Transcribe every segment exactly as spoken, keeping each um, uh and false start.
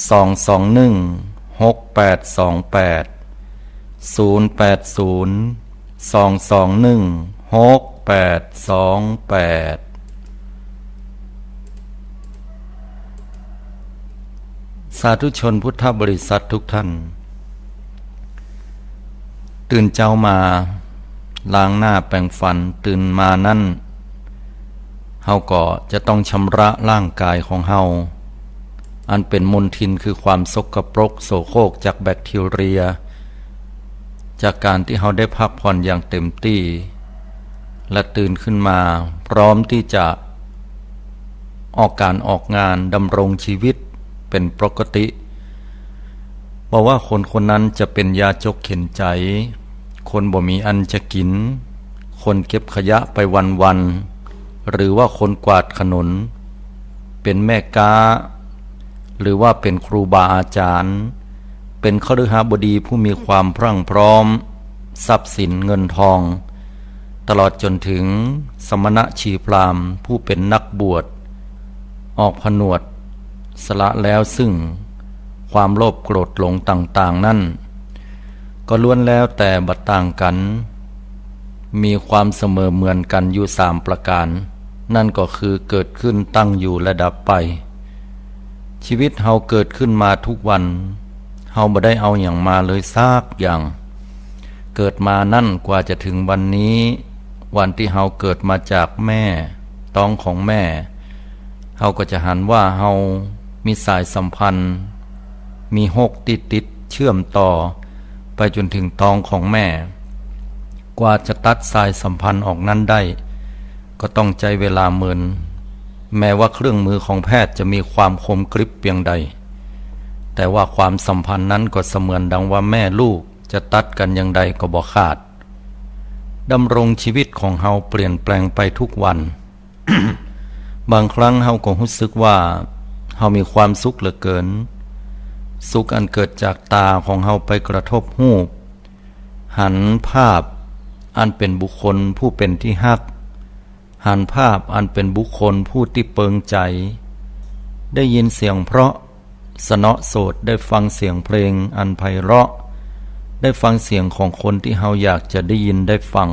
สองสองหนึ่ง หกแปดสองแปด ศูนย์แปดศูนย์ สองสองหนึ่ง หกแปดสองแปด สาธุชนพุทธบริษัททุกท่าน ตื่นเจ๊ามา ล้างหน้าแปรงฟัน ตื่นมานั้น เฮาก็จะต้องชำระร่างกายของเฮา อันเป๋นมลทินคือความสกปรกโสโครกจากแบคทีเรีย จากการที่เฮาได้พักผ่อนอย่างเต็มตี้ และตื่นขึ้นมาพร้อมที่จะออกการออกงานดำรงชีวิตเป๋นปกติ บ่ว่าคนคนนั้นจะเป๋นยาจกเข็ญใจ๋ คนบ่มีอันจะกิ๋น คนเก็บขยะไปวันๆ หรือว่าคนกวาดถนน เป๋นแม่ก๊า หรือว่าเป๋นครูบาอาจ๋ารย์ เป๋นคฤหบดีผู้มีความพรั่งพร้อม ทรัพย์สินเงินทอง ตลอดจ๋นถึงสมณะชีพราหมณ์ผู้เป๋นนักบวช ออกผนวด สละแล้วซึ่งความโลภโกรธหลงต่างๆ นั้น ก็ล้วนแล้วแต่บ่ต่างกั๋น มีความเสมอเหมือนกั๋นอยู่สามประก๋าน นั่นก็คือเกิดขึ้น ตั้งอยู่ และดับไป ชีวิตเฮาเกิดขึ้นมาทุกวัน เฮาบ่ได้เอาหยังมาเลยสักอย่าง เกิดมานั้นกว่าจะถึงวันนี้ วันที่เฮาเกิดมาจากแม่ ต๊องของแม่ เฮาก็จะหันว่าเฮามีสายสัมพันธ์ มีฮกตี้ติดเชื่อมต่อไปจ๋นถึงต๊องของแม่ กว่าจะตัดสายสัมพันธ์ออกนั้นได้ ก็ต้องใจ๊เวลาเมิน แม้ว่าเครื่องมือของแพทย์จะมีความคมกริบเปียงใด แต่ว่าความสัมพันธ์นั้นก็เสมือนดังว่าแม่ลูกจะตัดกั๋นอย่างใดก็บ่ขาด ดำรงชีวิตของเฮาเปลี่ยนแปลงไปทุกวัน บางครั้งเฮาก็ฮู้สึกว่าเฮามีความสุขเหลือเกิน สุขอันเกิดจากต๋าของเฮาไปกระทบฮูป หันภาพอันเป๋นบุคคลผู้เป๋นตี้ฮัก หันภาพอันเป๋นบุคคลผู้ตี้เปิงใจ๋ ได้ยินเสียงเพราะ สนอโสต ได้ฟังเสียงเพลงอันไพเราะ ได้ฟังเสียงของคนตี้เฮาอยากจะได้ยินได้ฟัง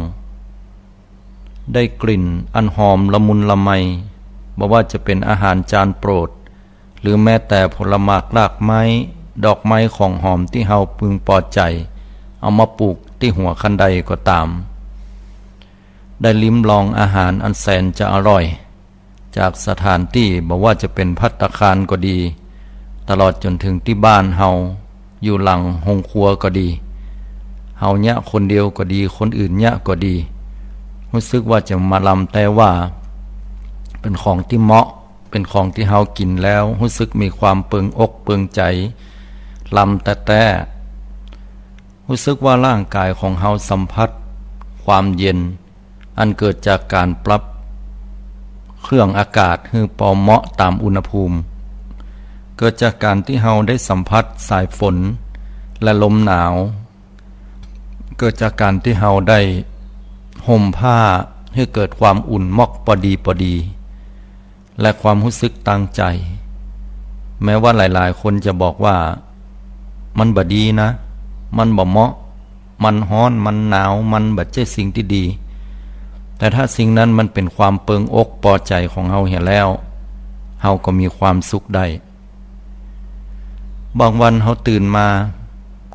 ได้กลิ่นอันหอมละมุนละไม บ่ว่าจะเป๋นอาหารจานโปรด หรือแม้แต่ผลหมากรากไม้ ดอกไม้ของหอมตี้เฮาพึงปอใจ๋ เอามาปลูกตี้หัวคันไดก็ต๋าม ได้ลิ้มลองอาหารอันแสนจะอร่อย จากสถานตี้ บ่ว่าจะเป๋นภัตตาคารก็ดี ตลอดจ๋นถึงตี้บ้านเฮา อยู่หลังโฮงครัวก็ดี เฮาเยียะคนเดียวก็ดี คนอื่นเยียะก็ดี ฮู้สึกว่าจะมาลำแต๊ว่า เป๋นของตี้เหมาะ เป๋นของตี้เฮากิ๋นแล้วฮู้สึกมีความเปิงอกเปิงใจ๋ ลำแต๊ๆ ฮู้สึกว่าร่างกายของเฮาสัมผัสความเย็น อันเกิดจากก๋านปรับเครื่องอากาศหื้อปอเหมาะต๋ามอุณหภูมิ เกิดจากก๋านตี้เฮาได้สัมผัสสายฝนและลมหนาว เกิดจากก๋านตี้เฮาได้ห่มผ้าหื้อเกิดความอุ่นมอกปอดีปอดี และความฮู้สึกตางใจ๋ แม้ว่าหลายๆ คนจะบอกว่า มันบ่ดีนะ มันบ่เหมาะ มันฮ้อน มันหนาว มันบ่ใจ้สิ่งตี้ดี แต่ถ้าสิ่งนั้นมันเป๋นความเปิงอกปอใจ๋ของเฮาเหียแล้ว เฮาก็มีความสุขได้ บางวันเฮาตื่นมา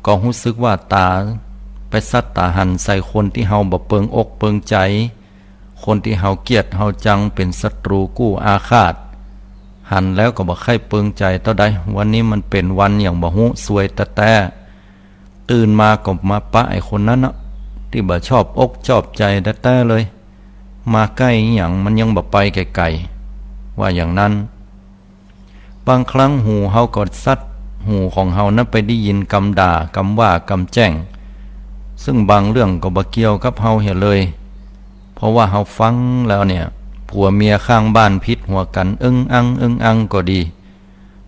ก็ฮู้สึกว่าต๋าไปสัตย์ต๋าหันใส่คนตี้เฮาบ่เปิงอกเปิงใจ๋ คนตี้เฮาเกลียดเฮาจังเป๋นศัตรูกู้อาฆาต หันแล้วก็บ่ใค่เปิงใจ๋เต้าใด วันนี้มันเป๋นวันหยังบ่ฮู้ ซวยแต๊ๆ ตื่นมาก็มาปะไอ้คนนั้นเนาะ ตี้บ่ชอบอกชอบใจ๋แต๊ๆ เลย มาใก้หยังมันยังบ่ไปไก๋ๆ ว่าอย่างนั้น บางครั้งหูเฮาก็สัตย์ หูของเฮานั้นไปได้ยินกำด่า กำว่ากำแจ้ง ซึ่งบางเรื่องก็บ่เกี่ยวกับเฮาเหียเลย เพราะว่าเฮาฟังแล้วเนี่ย ผัวเมียข้างบ้านผิดหัวกั๋น เอิ้งอั้งเอิ้งอั้งก็ดี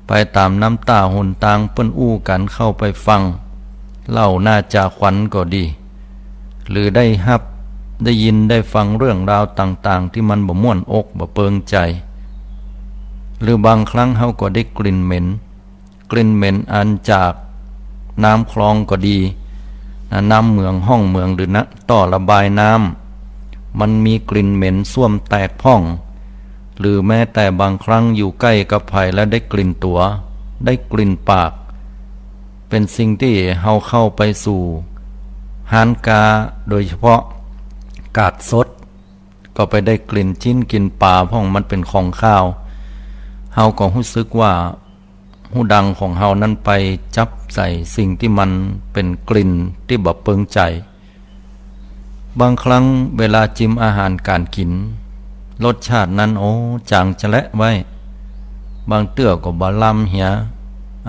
ไปต๋ามน้ำต้าหนตางเปิ้นอู้กั๋น เข้าไปฟังเล่าหน้าจาขวัญก็ดี หรือได้ฮับ ได้ยินได้ฟังเรื่องราวต่างๆ ตี้มันบ่ม่วนอกบ่เปิงใจ๋ หรือบางครั้งเฮาก็ได้กลิ่นเหม็น กลิ่นเหม็นอันจากน้ำคลองก็ดี นะ น้ำเหมืองห้องเหมืองหรือนะ ท่อระบายน้ำ มันมีกลิ่นเหม็นส้วมแตกพ่อง หรือแม้แต่บางครั้งอยู่ใก้กับใผแล้วได้กลิ่นตั๋ว ได้กลิ่นปาก เป๋นสิ่งตี้เฮาเข้าไปสู่ฮ้านก๊า โดยเฉพาะกาดสด ก็ไปได้กลิ่นจิ๊นกลิ่นป๋าพ่อง มันเป๋นของคาว เฮาก็ฮู้สึกว่า ฮูดังของเฮานั้นไปจับใส่สิ่งตี้มันเป๋นกลิ่นตี้บ่เปิงใจ๋ บางครั้งเวลาจิมอาหารก๋านกิ๋น รสชาตินั้น โอ้ จ๋างจะและไว้ บางเตื้อก็บ่ลำเหีย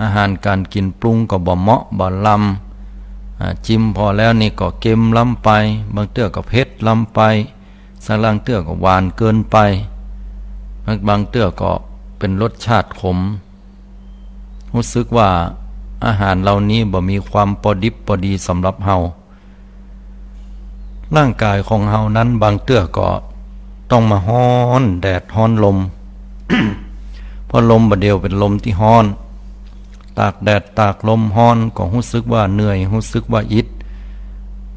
อาหารก๋านกิ๋นปรุงก็บ่เหมาะบ่ลำ อ่า จิมผ่อแล้วนี่ก็เก็มลำไป บางเตื้อก็เผ็ดลำไป สักลางเตื้อก็หวานเกินไป บางเตื้อก็เป๋นรสชาติขม ฮู้สึกว่าอาหารเหล่านี้บ่มีความปอดิบปอดีสำหรับเฮา ร่างก๋ายของเฮานั้นบางเตื้อก็ต้องมาฮ้อนแดดฮ้อนลม เพราะลมบ่าเดี่ยวเป๋นลมตี้ฮ้อน ตากแดดตากลมฮ้อนก็ฮู้สึกว่าเหนื่อย ฮู้สึกว่าอิด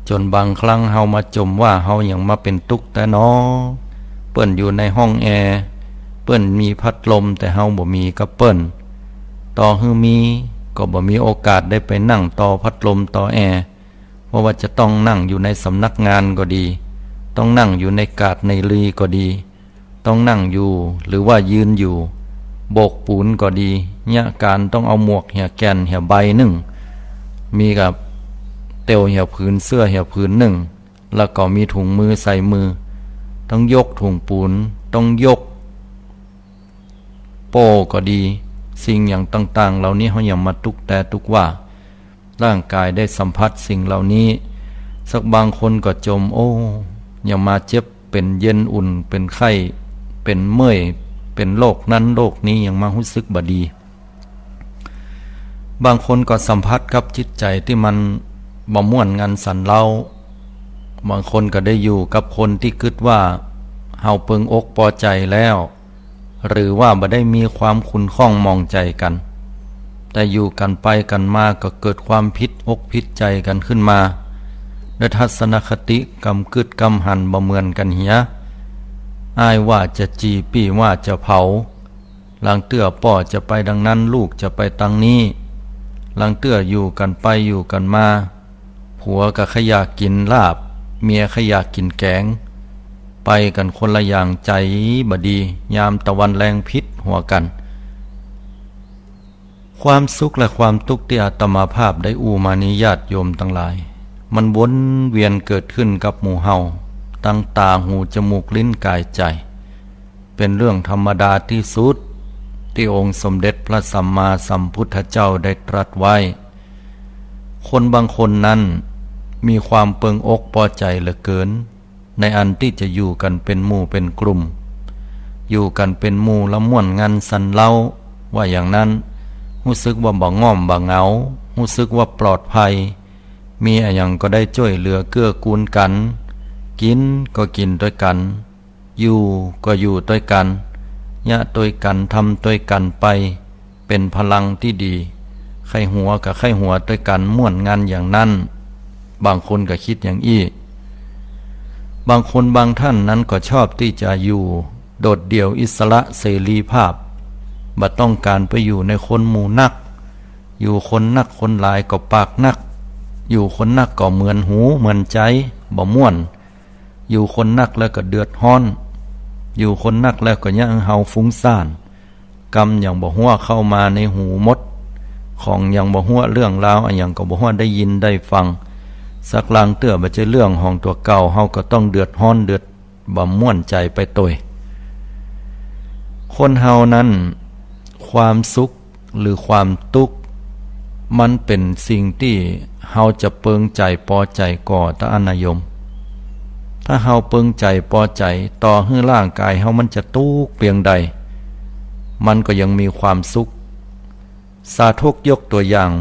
จ๋นบางครั้งเฮามาจ่มว่าเฮาหยังมาเป๋นตุ๊กแต๊หนอ เปิ้นอยู่ในห้องแอร์ เปิ้นมีพัดลม แต่เฮาบ่มีกับเปิ้น ต่อหื้อมีก็บ่มีโอกาสได้ไปนั่งต่อพัดลมต่อแอร์ เพราะว่าจะต้องนั่งอยู่ในสำนักงานก็ดี ต้องนั่งอยู่ในกาดในรีก็ดี ต้องนั่งอยู่ หรือว่ายืนอยู่ โบกปูนก็ดี เยียะก๋านต้องเอาหมวกเหียแก่นเหียใบนึ่ง มีกับเตียวเหียผืน เสื้อเหียผืนนึ่ง แล้วก็มีถุงมือใส่มือ ต้องยกถุงปูน ต้องยกโป้ก็ดี สิ่งอย่างต่างๆ เหล่านี้เฮาหยังมาตุ๊กแต๊ตุ๊กว่า ร่างก๋ายได้สัมผัสสิ่งเหล่านี้ สักบางคนก็จ่ม โอ้ หยังมาเจ็บ เป๋นเย็นอุ่น เป๋นไข้ เป๋นเมื่อย เป๋นโรคนั้นโรคนี้ หยังมาฮู้สึกบ่ดี บางคนก็สัมผัสกับจิตใจ๋ตี้มันบ่ม่วนงันสันเลา บางคนก็ได้อยู่กับคนตี้กึ๊ดว่าเฮาเปิงอกปอใจ๋แล้ว หรือว่าบ่ได้มีความขุ่นข้องหมองใจ๋กั๋น แต่อยู่กั๋นไปกั๋นมาก็เกิดความผิดอกผิดใจ๋กั๋นขึ้นมา ด้วยทัศนคติกำกึ๊ดกำหันบ่เหมือนกั๋นเหีย อ้ายว่าจะจี่ ปี้ว่าจะเผา ลางเตื้อป้อจะไปดังนั้น ลูกจะไปตางนี้ ลางเตื้ออยู่กั๋นไปอยู่กั๋นมา ผัวก็ใค่อยากกิ๋นลาบ เมียใค่อยากกิ๋นแก๋ง ไปกั๋นคนละอย่าง ใจ๋บ่ดี ยามตะวันแลงผิดหัวกั๋น ความสุขและความตุ๊กข์ตี้อาตมาภาพได้อู้มานี้ ญาติโยมตังหลาย มันวนเวียนเกิดขึ้นกับหมู่เฮา ตังต๋า หู จมูก ลิ้น ก๋าย ใจ๋ เป๋นเรื่องธรรมดาตี้สุด ตี้องค์สมเด็จพระสัมมาสัมพุทธเจ้าได้ตรัสไว้ คนบางคนนั้นมีความเปิงอกปอใจ๋เหลือเกิน ในอันตี้จะอยู่กั๋นเป๋นหมู่เป๋นกลุ่ม อยู่กั๋นเป๋นหมู่ละม่วนงันสันเลา ว่าอย่างนั้น ฮู้สึกว่าบ่ง่อมบ่เหงา ฮู้สึกว่าปลอดภัย มีอะหยังก็ได้จ้วยเหลือเกื้อกูลกั๋น กิ๋นก็กิ๋นตวยกั๋น อยู่ก็อยู่ตวยกั๋น เยียะตวยกั๋น ทำตวยกั๋นไป เป๋นพลังตี้ดี ใค่หัวก็ใค่หัวตวยกั๋น ม่วนงันอย่างนั้น บางคนก็กึ๊ดอย่างอี้ บางคนบางท่านนั้นก็ชอบตี้จะอยู่โดดเดี่ยวอิสระเสรีภาพ บ่ต้องก๋านไปอยู่ในคนหมู่นัก อยู่คนนักคนหลายก็ปากนัก อยู่คนนักก็เหมือนหูเหมือนใจ๋ บ่ม่วน อยู่คนนักแล้วก็เดือดฮ้อน อยู่คนนักแล้วก็เยียะหื้อเฮาฟุ้งซ่าน กำหยังบ่ฮั้วเข้ามาในหูหมด ของหยังบ่ฮั้ว เรื่องราวอะหยังก็บ่ฮั้วได้ยินได้ฟัง สักลางเตื้อบ่ใจ้เรื่องของตั๋วเก่า เฮาก็ต้องเดือดฮ้อนเดือดบ่ม่วนใจ๋ไปตวย คนเฮานั้น ความสุขหรือความตุ๊กข์ มันเป๋นสิ่งตี้เฮาจะเปิงใจ๋ปอใจ๋ก่อ ต๋า อานาโยม ถ้าเฮาเปิงใจ๋ปอใจ๋ ต่อหื้อร่างก๋ายเฮามันจะตุ๊กข์เปียงใด มันก็ยังมีความสุข สาธกยกตั๋วอย่าง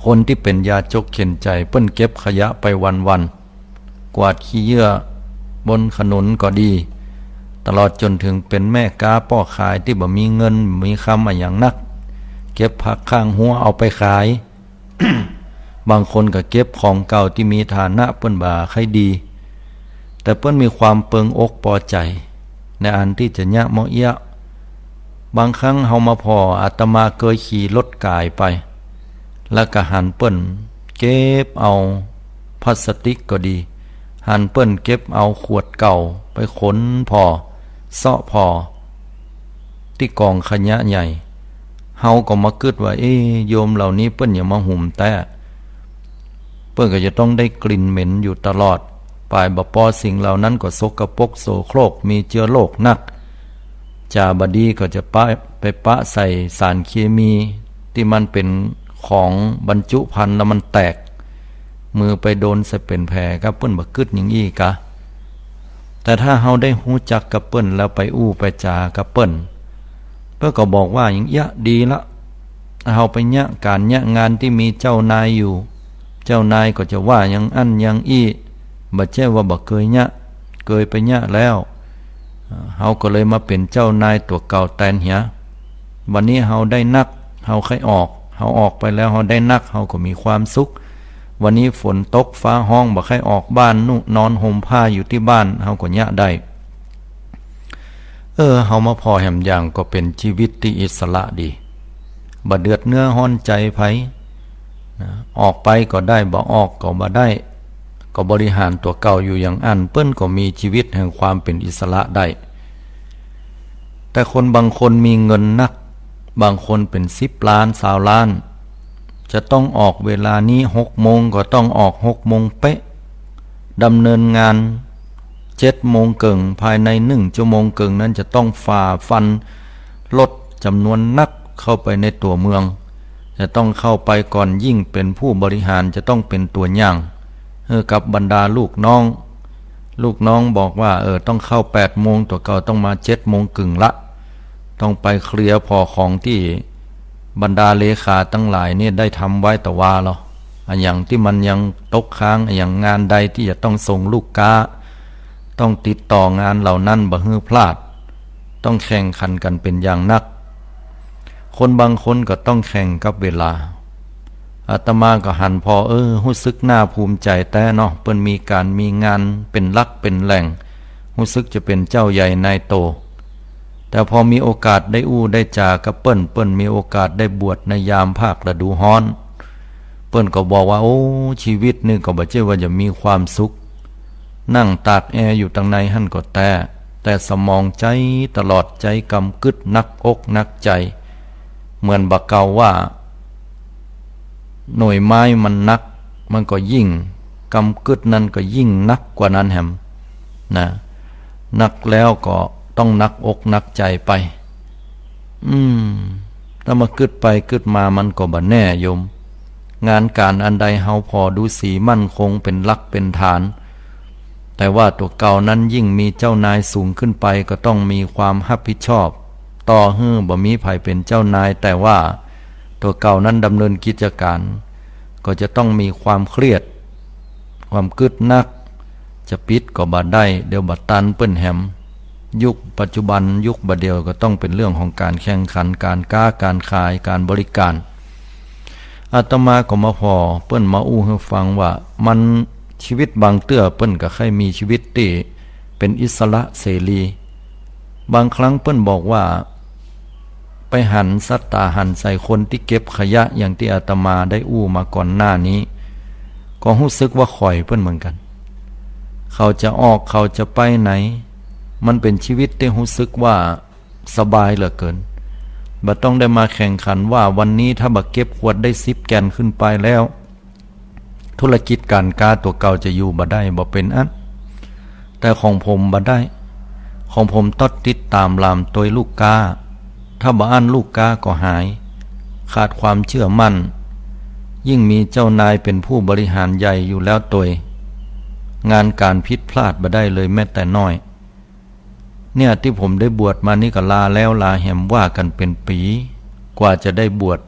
คนตี้เป๋นยาจกเข็ญใจ๋ เปิ้นเก็บขยะไปวันๆ กวาดขี้เยื่อบนถนนก็ดี ตลอดจ๋นเถิงเป๋นแม่ก๊าป้อขายตี้บ่มีเงินบ่มีคำอะหยังนัก เก็บผักข้างฮั้วเอาไปขาย บางคนก็เก็บของเก่าตี้มีฐานะเปิ้นบ่ใค่ดี แต่เปิ้นมีความเปิงอกปอใจ๋ ในอันตี้จะเยียะเมาะเอี้ยะ บางครั้งเฮามาผ่อ อาตมาเกยขี่รถก๋ายไป แล้วก็หันเปิ้นเก็บเอาพลาสติกก็ดี หันเปิ้นเก็บเอาขวดเก่าไปขนผ่อ เซาะผ่อ ตี้ก๋องขยะใหญ่ เฮาก็มากึ๊ดว่า เอ๊ะ โยมเหล่านี้เปิ้นหยังมาหุมแต๊ เปิ้นก็จะต้องได้กลิ่นเหม็นอยู่ตลอด ปายบ่ปอสิ่งเหล่านั้นก็สกปรกโสโครก มีเจื้อโรคนัก จ๋าบ่ดีก็จะปะ ไปปะใส่สารเคมีตี้มันเป๋นของบรรจุภัณฑ์แล้วมันแตก มือไปโดนใส่เป๋นแผล ก็เปิ้นบ่กึ๊ดอย่างอี้กา แต่ถ้าเฮาได้ฮู้จักกับเปิ้นแล้วไปอู้ไปจ๋ากับเปิ้น เปิ้นก็บอกว่าอย่างเอี้ยะดีละ เฮาไปเยียะก๋านเยียะงานตี้มีเจ้านายอยู่ เจ้านายก็จะว่าอย่างอั้นอย่างอี้ บ่ใจ้ว่าบ่เกยเยียะ เกยไปเยียะแล้ว เฮาก็เลยมาเป๋นเจ้านายตั๋วเก่าแตนเหีย วันนี้เฮาได้นัก เฮาใค่ออก เฮาออกไปแล้วเฮาได้นัก เฮาก็มีความสุข วันนี้ฝนตกฟ้าฮ้อง บ่ใค่ออกบ้าน นุ นอนห่มผ้าอยู่ตี้บ้าน เฮาก็เยียะได้ เออ เฮามาผ่อแหมอย่างก็เป๋นจีวิตตี้อิสระดี บ่เดือดเนื้อฮ้อนใจ๋ใผ นะ ออกไปก็ได้ บ่ออกก็บ่ได้ ก็บริหารตั๋วเก่าอยู่อย่างอั้น เปิ้นก็มีจีวิตแห่งความเป๋นอิสระได้ แต่คนบางคนมีเงินนัก บางคนเป๋นสิบล้าน ซาวล้าน จะต้องออกเวลานี้หกโมง ก็ต้องออกหกโมงเป๊ะ ดำเนินงานเจ็ดโมงเกิ่ง ภายในหนึ่งชั่วโมงเกิ่งนั้นจะต้องฝ่าฟันรถจ๋ำนวนนักเข้าไปในตั๋วเมือง จะต้องเข้าไปก่อน ยิ่งเป๋นผู้บริหารจะต้องเป๋นตั๋วอย่างหื้อกับบรรดาลูกน้อง ลูกน้องบอกว่า เออ ต้องเข้าแปดโมง ตั๋วเก่าต้องมาเจ็ดโมงเกิ่งละ ต้องไปเคลียร์ผ่อของตี้บรรดาเลขาตังหลายนี่ได้ทำไว้ตะวาลอ อะหยังตี้มันยังตกค้าง อะหยังงานใดตี้จะต้องส่งลูกก๊า ต้องติดต่องานเหล่านั้นบ่หื้อพลาด ต้องแข่งขันกั๋นเป๋นอย่างนัก คนบางคนก็ต้องแข่งกับเวลา อาตมาก็หันผ่อ เออ ฮู้สึกน่าภูมิใจ๋แต๊เนาะ เปิ้นมีก๋านมีงานเป๋นหลักเป๋นแหล่ง ฮู้สึกจะเป๋นเจ้าใหญ่นายโต แต่พอมีโอกาสได้อู้ได้จ๋ากับเปิ้น เปิ้นมีโอกาสได้บวชในยามภาคฤดูฮ้อน เปิ้นก็บอกว่า โอ้ จีวิตนี่ก็บ่ใจ้ว่าจะมีความสุข นั่งตากแอร์อยู่ตังในหั้นก็แต๊ แต่สมองใจ๊ตลอด ใจ๊กำกึ๊ด หนักอกหนักใจ๋ เหมือนบ่าเก่าว่า หน่วยไม้มันหนัก มันก็ยิ่งกำกึ๊ด นั้นก็ยิ่งหนักกว่านั้นแหม นะ หนักแล้วก็ต้องหนักอกหนักใจ๋ไป อืม ถ้ามากึ๊ดไปกึ๊ดมามันก็บ่แน่โยม งานก๋านอันใดเฮาผ่อดูสีมั่นคงเป๋นหลักเป๋นฐาน แต่ว่าตั๋วเก่านั้นยิ่งมีเจ้านายสูงขึ้นไปก็ต้องมีความฮับผิดชอบ ต่อหื้อบ่มีใผเป๋นเจ้านาย แต่ว่าตั๋วเก่านั้นดำเนินกิจก๋าน ก็จะต้องมีความเครียด ความกึ๊ดหนัก จะปิดก็บ่ได้ เดี๋ยวบ่ตันเปิ้นแหม ยุคปัจจุบัน ยุคบ่าเดี่ยวก็ต้องเป๋นเรื่องของก๋านแข่งขัน ก๋านก๊า ก๋านขาย ก๋านบริการ อาตมาก็มาผ่อเปิ้นมาอู้หื้อฟังว่า มัน จีวิตบางเตื้อเปิ้นก็ใค่มีจีวิตตี้เป๋นอิสระเสรี บางครั้งเปิ้นบอกว่า ไปหันสัตตาหันใส่คนตี้เก็บขยะอย่างตี้อาตมาได้อู้มาก่อนหน้านี้ ก็ฮู้สึกว่าข่อยเปิ้นเหมือนกั๋น เขาจะออกเขาจะไปไหน มันเป๋นจีวิตตี้ฮู้สึกว่าสบายเหลือเกิน บ่ต้องได้มาแข่งขันว่าวันนี้ถ้าบ่เก็บขวดได้สิบแก่นขึ้นไปแล้ว ธุรกิจก๋านก๊าตั๋วเก่าจะอยู่บ่ได้ บ่เป๋นอั้น แต่ของผมบ่ได้ ของผมต้องติดต๋ามหลามตวยลูกก๊า ถ้าบ่อั้นลูกก๊าก็หาย ขาดความเจื้อมั่น ยิ่งมีเจ้านายเป๋นผู้บริหารใหญ่อยู่แล้วตวย งานก๋านผิดพลาดบ่ได้เลยแม้แต่น้อย เนี่ยตี้ผมได้บวชมานี่ก็ลาแล้วลาแหมว่ากั๋นเป๋นปี๋ กว่าจะได้บวช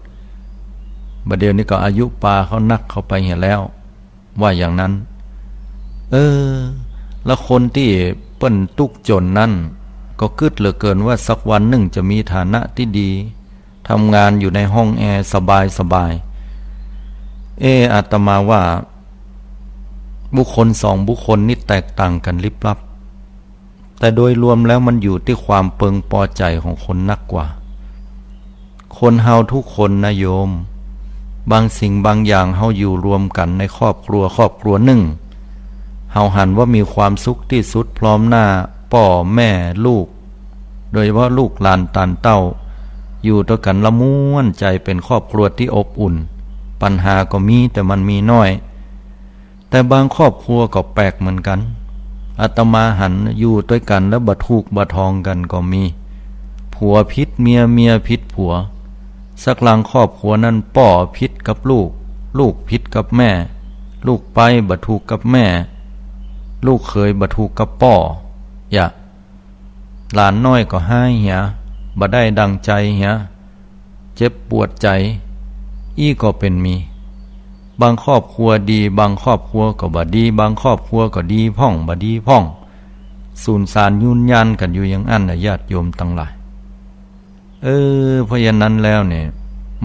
บ่าเดี่ยวนี้ก็อายุปาเข้านักเข้าไปเหียแล้ว ว่าอย่างนั้น เออ แล้วคนตี้เปิ้นตุ๊กจนนั้น ก็กึ๊ดเหลือเกินว่าสักวันนึ่งจะมีฐานะตี้ดี ทำงานอยู่ในห้องแอร์สบายๆ เอ อาตมาว่า บุคคลสองบุคคลนี่แตกต่างกันลิบลับ แต่โดยรวมแล้วมันอยู่ตี้ความเปิงปอใจ๋ของคนนักกว่า คนเฮาทุกคนนะโยม บางสิ่งบางอย่างเฮาอยู่รวมกั๋นในครอบครัวครอบครัวนึ่ง เฮาหันว่ามีความสุขตี้สุด พร้อมหน้าป้อแม่ลูก โดยเฉพาะลูกหลานต๋านเต้า อยู่ตวยกั๋นละม่วนใจ๋ เป๋นครอบครัวตี้อบอุ่น ปัญหาก็มีแต่มันมีน้อย แต่บางครอบครัวก็แปลกเหมือนกั๋น อาตมาหันอยู่ตวยกั๋นแล้วบ่ถูกบ่ทองกั๋นก็มี ผัวผิดเมีย เมียผิดผัว สักลางครอบครัวนั้นป้อผิดกับลูก ลูกผิดกับแม่ ลูกใป๊บ่ถูกกับแม่ ลูกเขยบ่ถูกกับป้อ อย่า หลานน้อยก็ฮ้ายเหีย บ่ได้ดั่งใจ๋เหีย เจ็บปวดใจ๋ อี้ก็เป๋นมี บางครอบครัวดี บางครอบครัวก็บ่ดี บางครอบครัวก็ดีพ่อง บ่ดีพ่อง สูญสานยูนยานกั๋นอยู่อย่างอั้นนะญาติโยมตังหลาย เออ เพราะฉะนั้นแล้วเนี่ย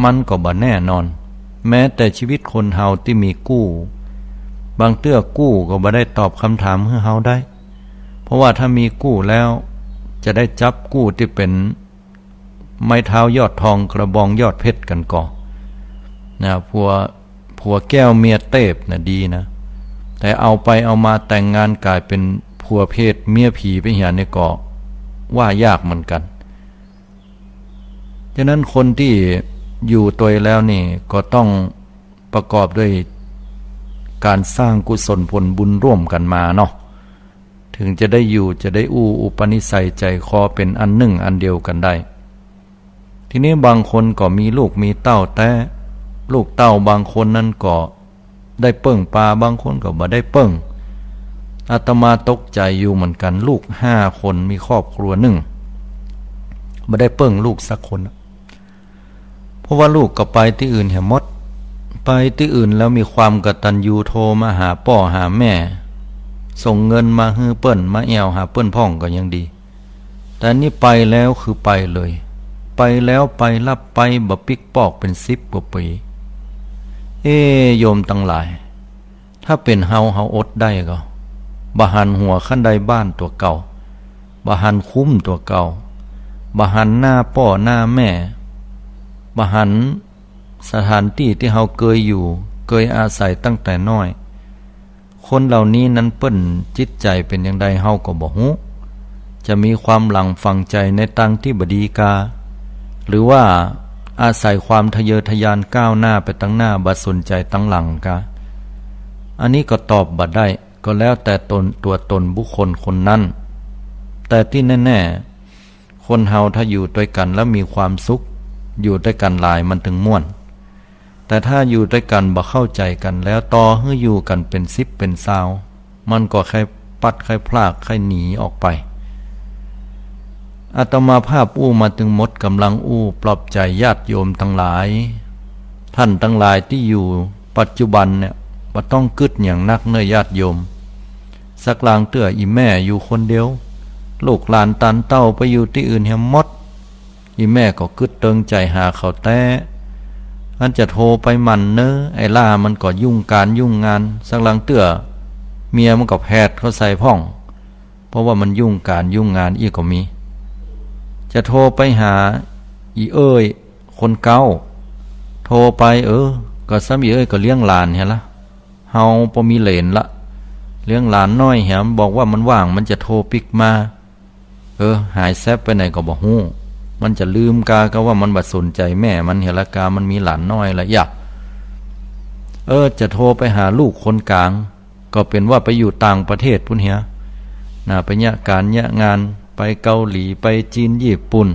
มันก็บ่แน่นอน แม้แต่ชีวิตคนเฮาตี้มีกู้ บางเตื้อกู้ก็บ่ได้ตอบกำถามหื้อเฮาได้ เพราะว่าถ้ามีกู้แล้ว จะได้จับกู้ตี้เป๋นไม้เท้ายอดทองกระบองยอดเพชรกั๋นก่อ นะ ผัว ผัวแก้วเมียเทพนะดีนะ แต่เอาไปเอามาแต่งงานก๋ายเป๋นผัวเปรตเมียผีไปเหียนี่ก็ว่ายากเหมือนกั๋น ฉะนั้นคนตี้อยู่ตวยแล้วนี่ก็ต้องประกอบด้วยก๋านสร้างกุศลผลบุญร่วมกั๋นมาเนาะ เถิงจะได้อยู่ จะได้อู้อุปนิสัยใจ๋คอเป๋นอันนึ่งอันเดียวกั๋นได้ ทีนี้บางคนก็มีลูกมีเต้าแต๊ ลูกเต้าบางคนนั้นก็ได้เปิ้งปา บางคนก็บ่ได้เปิ้ง อาตมาตกใจ๋อยู่เหมือนกั๋น ลูกห้าคนมีครอบครัวนึ่ง บ่ได้เปิ้งลูกสักคน เพราะว่าลูกก็ไปตี้อื่นเหียหมด ไปตี้อื่นแล้วมีความกตัญญู โทรมาหาป้อหาแม่ ส่งเงินมาหื้อเปิ้น มาแอ่วหาเปิ้นพ่องก็ยังดี แต่นี่ไปแล้วคือไปเลย ไปแล้วไปลับ ไปบ่ปิ๊กปอกเป๋นสิบกว่าปี๋ เอ โยมตังหลาย ถ้าเป๋นเฮา เฮาอดได้ก็ บ่หันหัวคันไดบ้านตั๋วเก่า บ่หันคุ้มตั๋วเก่า บ่หันหน้าป้อหน้าแม่ บ่หันสถานตี้ตี้เฮาเกยอยู่ เกยอาศัยตั้งแต่น้อย คนเหล่านี้นั้นเปิ้นจิตใจ๋เป๋นอย่างใดเฮาก็บ่ฮู้ จะมีความหลังฝังใจ๋ในตางตี้บ่ดีกา หรือว่าอาศัยความทะเยอทะยานก้าวหน้าไปตังหน้า บ่สนใจ๋ตังหลังกา อันนี้ก็ตอบบ่ได้ ก็แล้วแต่ตน ตั๋วตนบุคคลคนนั้น แต่ตี้แน่ๆ คนเฮาถ้าอยู่ตวยกั๋นแล้วมีความสุข อยู่ตวยกั๋นหลายมันเถิงม่วน แต่ถ้าอยู่ตวยกั๋นบ่เข้าใจ๋กั๋นแล้ว ต่อหื้ออยู่กั๋นเป๋นสิบเป๋นซาว มันก็ใค่ปัดใค่พลากใค่หนีออกไป อาตมาภาพอู้มาตึงหมด ก๋ำลังอู้ปลอบใจ๋ญาติโยมตังหลาย ท่านตังหลายตี้อยู่ปัจจุบันเนี่ย บ่ต้องกึ๊ดหยังนักเน่อญาติโยม สักลางเตื้ออี่แม่อยู่คนเดียว ลูกหลานต๋านเต้าไปอยู่ตี้อื่นเหียหมด อี่แม่ก็กึ๊ดเติงใจ๋หาเขาแต๊ อันจะโทรไปหมั่นเน่อ ไอ้หล้ามันก็ยุ่งก๋านยุ่งงาน สักลางเตื้อเมียมันก็แผดเข้าใส่พ่อง เพราะว่ามันยุ่งก๋านยุ่งงานอี้ก็มี จะโทรไปหาอี่เอ้ยคนเก๊า โทรไป เออ ก็ซ้ำอี่เอ้ยก็เลี้ยงหลานเหียละ เฮาบ่มีเหลนละ เลี้ยงหลานน้อยแหม บอกว่ามันว่างมันจะโทรปิ๊กมา เออ หายแซบไปไหนก็บ่ฮู้ มันจะลืมกา กาว่ามันบ่สนใจ๋แม่มันเหียละกา มันมีหลานน้อยละยะ เออ จะโทรไปหาลูกคนก๋าง ก็เป๋นว่าไปอยู่ต่างประเทศปู้นเหีย นะ ไปเยียะก๋านเยียะงาน ไปเกาหลี ไปจีน ญี่ปุ่น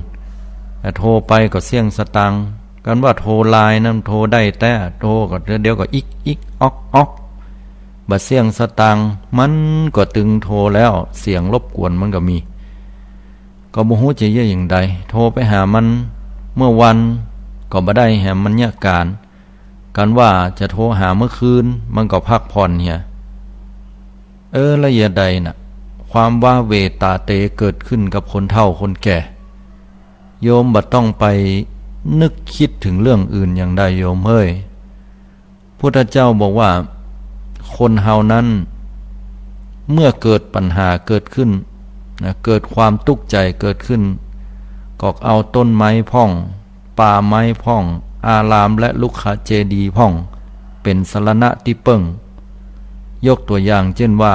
โทรไปก็เสี้ยงสตางค์ กันว่าโทรไลน์นั้นโทรได้แต๊ โทรก็เดี๋ยวก็อิกอิกอ๊อกอ๊อก บ่เสี้ยงสตางค์ มันก็ตึงโทรแล้ว เสียงรบกวนมันก็มี ก็บ่ฮู้จะเยียะอย่างใด โทรไปหามันเมื่อวันก็บ่ได้แหม มันเยียะก๋าน กันว่าจะโทรหาเมื่อคืน มันก็พักผ่อนเหีย เออ ละเยียะใดน่ะ ความว้าเหว่ต๋าเต๋เกิดขึ้นกับคนเฒ่าคนแก่ โยมบ่ต้องไป นึกกึ๊ดเถิงเรื่องอื่นอย่างใดโยมเอ้ย พุทธเจ้าบอกว่า คนเฮานั้น เมื่อเกิดปัญหาเกิดขึ้น นะ เกิดความตุ๊กใจ๋เกิดขึ้น ก็เอาต้นไม้พ่อง ป่าไม้พ่อง อารามและรุกขเจดีย์พ่อง เป๋นสรณะตี้เปิ้ง ยกตั๋วอย่างเจ้นว่า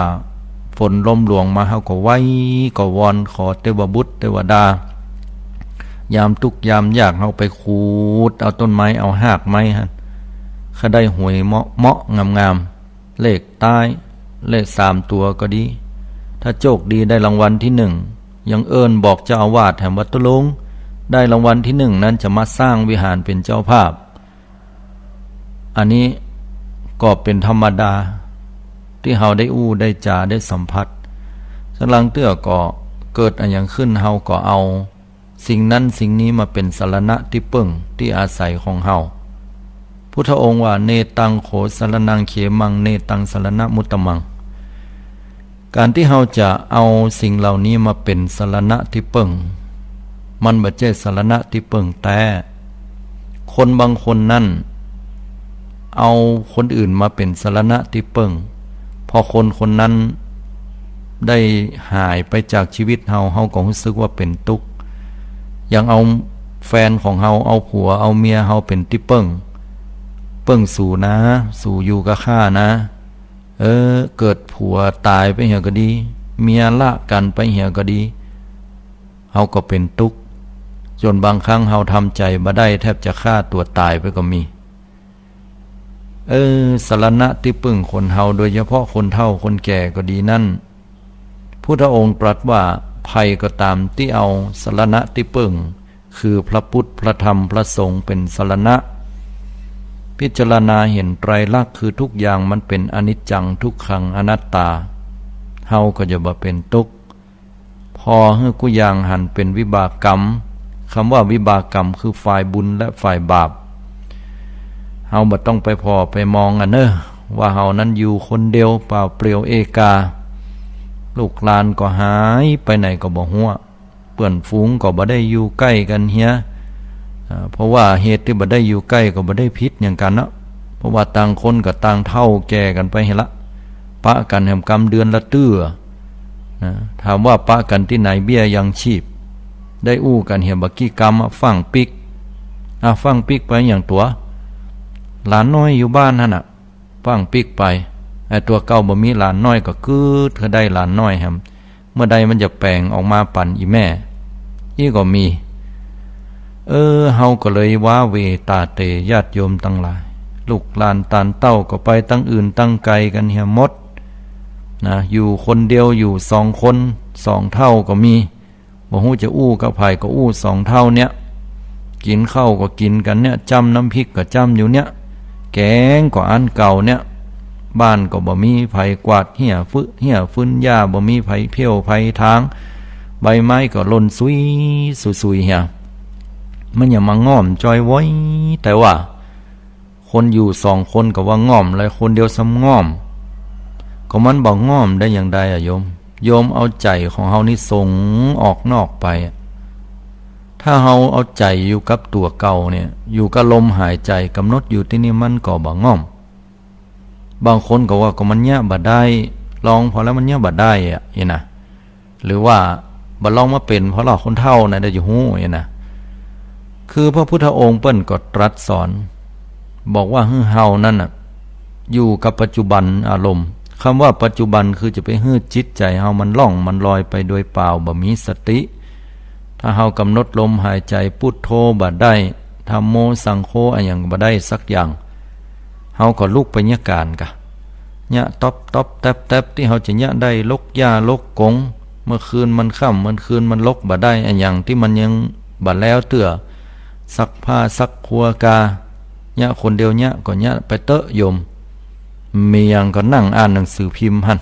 ฝนลมหลวงมา เฮาก็ไหว้ก็วอนขอเตวบุตรเตวดา ยามตุ๊กยามยากเฮาไปขูดเอาต้นไม้เอาฮากไม้หั้น ใค่ได้หวยเหมาะๆ งามๆ เลขต๊าย เลขสามตั๋วก็ดี ถ้าโจคดีได้รางวัลตี้นึ่ง ยังเอิ้นบอกเจ้าอาวาสแหมว่า ตุ๊ลุง ได้รางวัลตี้นึ่งนั้นจะมาสร้างวิหารเป๋นเจ้าภาพ อันนี้ก็เป๋นธรรมดา ตี้เฮาได้อู้ได้จ๋าได้สัมผัส สักลางเตื้อก็เกิดอะหยังขึ้น เฮาก็เอาสิ่งนั้นสิ่งนี้มาเป๋นสรณะตี้เปิ้งตี้อาศัยของเฮา พุทธองค์ว่า เนตังโขสรณังเขมัง เนตังสรณมุตตมัง ก๋านตี้เฮาจะเอาสิ่งเหล่านี้มาเป๋นสรณะตี้เปิ้ง มันบ่ใจ้สรณะตี้เปิ้งแต๊ คนบางคนนั้น เอาคนอื่นมาเป๋นสรณะตี้เปิ้ง พอคนคนนั้นได้หายไปจากชีวิตเฮา เฮาก็ฮู้สึกว่าเป๋นตุ๊ก อย่างเอาแฟนของเฮา เอาผัวเอาเมียเฮาเป๋นตี้เปิ้ง เปิ้งสูนะ สูอยู่กับข้านะ เออ เกิดผัวต๋ายไปเหียก็ดี เมียละกั๋นไปเหียก็ดี เฮาก็เป๋นตุ๊ก จ๋นบางครั้งเฮาทำใจ๋บ่ได้ แทบจะฆ่าตั๋วต๋ายไปก็มี เออ สรณะตี้เปิ้งคนเฮา โดยเฉพาะคนเฒ่าคนแก่ก็ดีนั้น พุทธองค์ตรัสว่า ใผก็ต๋ามตี้เอาสรณะตี้เปิ้ง คือพระพุทธ พระธรรม พระสงฆ์เป๋นสรณะ พิจารณาเห็นไตรลักษณ์ คือทุกอย่างมันเป๋นอนิจจัง ทุกขัง อนัตตา เฮาก็จะบ่เป๋นตุ๊ก ผ่อหื้อกู้อย่างหันเป๋นวิบากกรรม กำว่าวิบากกรรมคือฝ่ายบุญและฝ่ายบาป เฮาบ่ต้องไปผ่อไปมองอะเน่อ ว่าเฮานั้นอยู่คนเดียวเปล่าเปลี่ยวเอกา ลูกหลานก็หายไปไหนก็บ่ฮู้ เปื้อนฝูงก็บ่ได้อยู่ใก้กั๋นเหีย อ่า เพราะว่าเหตุตี้บ่ได้อยู่ใก้ก็บ่ได้ผิดหยังกั๋นเนาะ เพราะว่าต่างคนก็ต่างเฒ่าแก่กั๋นไปหั้นละ ปะกั๋นแหมกำเดือนละเตื้อ นะ ถามว่าปะกั๋นตี้ไหนเบี้ยยังชีพ ได้อู้กั๋นเหียบ่ากี้กำอะ ฟั่งปิ๊ก อ่ะ ฟั่งปิ๊กไปอย่างตั๋ว หลานน้อยอยู่บ้านหั้นน่ะ ฟั่งปิ๊กไป ไอ้ตั๋วเก่าบ่มีหลานน้อยก็กึ๊ดหื้อได้หลานน้อยแหม เมื่อใดมันจะแป๋งออกมาปั๋นอี่แม่ อี้ก็มี เออ เฮาก็เลยว้าเหว่ต๋าเต๋ ญาติโยมตังหลาย ลูกหลานตานเต้าก็ไปตังอื่นตังไกลกั๋นเหียหมด นะ อยู่คนเดียว อยู่สองคน สองเฒ่าก็มี บ่ฮู้จะอู้กับใผก็อู้สองเฒ่าเนี่ย กิ๋นข้าวก็กิ๋นกั๋นเนี่ย จ้ำน้ำพริกก็จ้ำอยู่เนี่ย แก๋งก็อันเก่าเนี่ย บ้านก็บ่มีใผกวาดเหียฟึ เหียฟึนหญ้า บ่มีใผเผี้ยวใผถาง ใบไม้ก็หล่นสุยสุยๆ เหีย มันหยังมาง่อมจ้อยว้อย แต่ว่า คนอยู่สองคนก็ว่าง่อม และคนเดียวซ้ำง่อม ก็มันบ่ง่อมได้อย่างใดอะโยม โยมเอาใจ๋ของเฮานี่ส่งออกนอกไปอะ ถ้าเฮาเอาใจ๋อยู่กับตั๋วเก่าเนี่ย อยู่กับลมหายใจ๋ กำหนดอยู่ตี้นี่ มันก็บ่ง่อม บางคนก็ว่าก็มันเยียะบ่ได้ ลองผ่อแล้วมันเยียะบ่ได้อะ อี้นะ หรือว่าบ่ลองมาเป๋นผ่อละ คนเฒ่าน่ะได้จะฮู้อี้นะ คือพระพุทธองค์เปิ้นก็ตรัสสอน บอกว่าหื้อเฮานั้นน่ะ อยู่กับปัจจุบันอารมณ์ กำว่าปัจจุบันคือจะไปหื้อจิตใจ๋เฮามันล่องมันลอยไปโดยเปล่า บ่มีสติ ถ้าเฮากำหนดลมหายใจ๋ พุทโธบ่ได้ ธัมโม สังโฆ อะหยังบ่ได้สักอย่าง เฮาก็ลุกไปเยียะก๋านกะ เยียะต๊อบต๊อบแต๊บแต๊บ ตี้เฮาจะเยียะได้ ลกหญ้าลกกง เมื่อคืนมันค่ำ เมื่อคืนมันรกบ่ได้ อะหยังตี้มันยังบ่แล้วเตื้อ ซักผ้าซักครัวกา เยียะคนเดียวเยียะก็เยียะไปเต๊อะโยม มีหยังก็นั่งอ่านหนังสือพิมพ์หั้น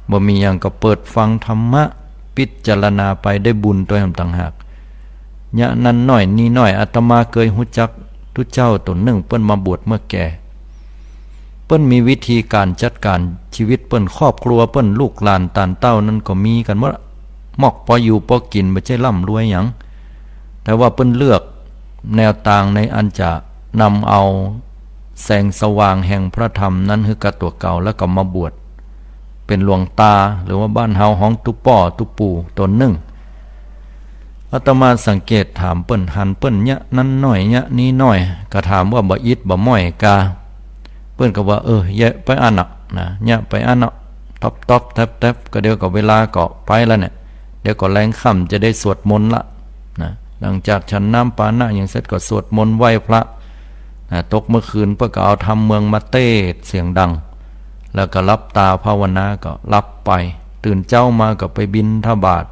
บ่มีหยังก็เปิดฟังธรรมะ พิจารณาไป ได้บุญตวยแหมต่างหาก เยียะนั้นน้อยนี่น้อย อาตมาเกยฮู้จักตุ๊เจ้าต๋นนึ่ง เปิ้นมาบวชเมื่อแก่ เปิ้นมีวิธีก๋านจัดก๋านชีวิตเปิ้น ครอบครัวเปิ้น ลูกหลานตานเต้านั้นก็มีกั๋นหมด มอกปออยู่ปอกิ๋น บ่ใจ้ร่ำรวยหยัง แต่ว่าเปิ้นเลือก แนวตางในอันจะนำเอาแสงสว่างแห่งพระธรรมนั้นหื้อกับตั๋วเก่า แล้วก็มาบวชเป๋นหลวงตา หรือว่าบ้านเฮาฮ้องตุ๊ป้อตุ๊ปู่ต๋นนึ่ง อาตมาสังเกตถามเปิ้น หันเปิ้นเยียะนั้นน้อยเยียะนี้น้อย ก็ถามว่าบ่อิดบ่ม้อยกา เปิ้นก็ว่า เออ เยียะไปอั้นน่ะนะ เยียะไปอั้นน่ะ ต๊อบๆ แต๊บๆ ก็เดี๋ยวก็เวลาก็ไปแล้วเนี่ย เดี๋ยวก็แลงค่ำจะได้สวดมนต์ละนะ หลังจากฉันน้ำปานะหยังเสร็จก็สวดมนต์ไหว้พระนะ ตกเมื่อคืนเปิ้นก็เอาธรรมเมืองมาเตศน์เสียงดัง แล้วก็หลับตาภาวนาก็หลับไป ตื่นเจ๊ามาก็ไปบิณฑบาต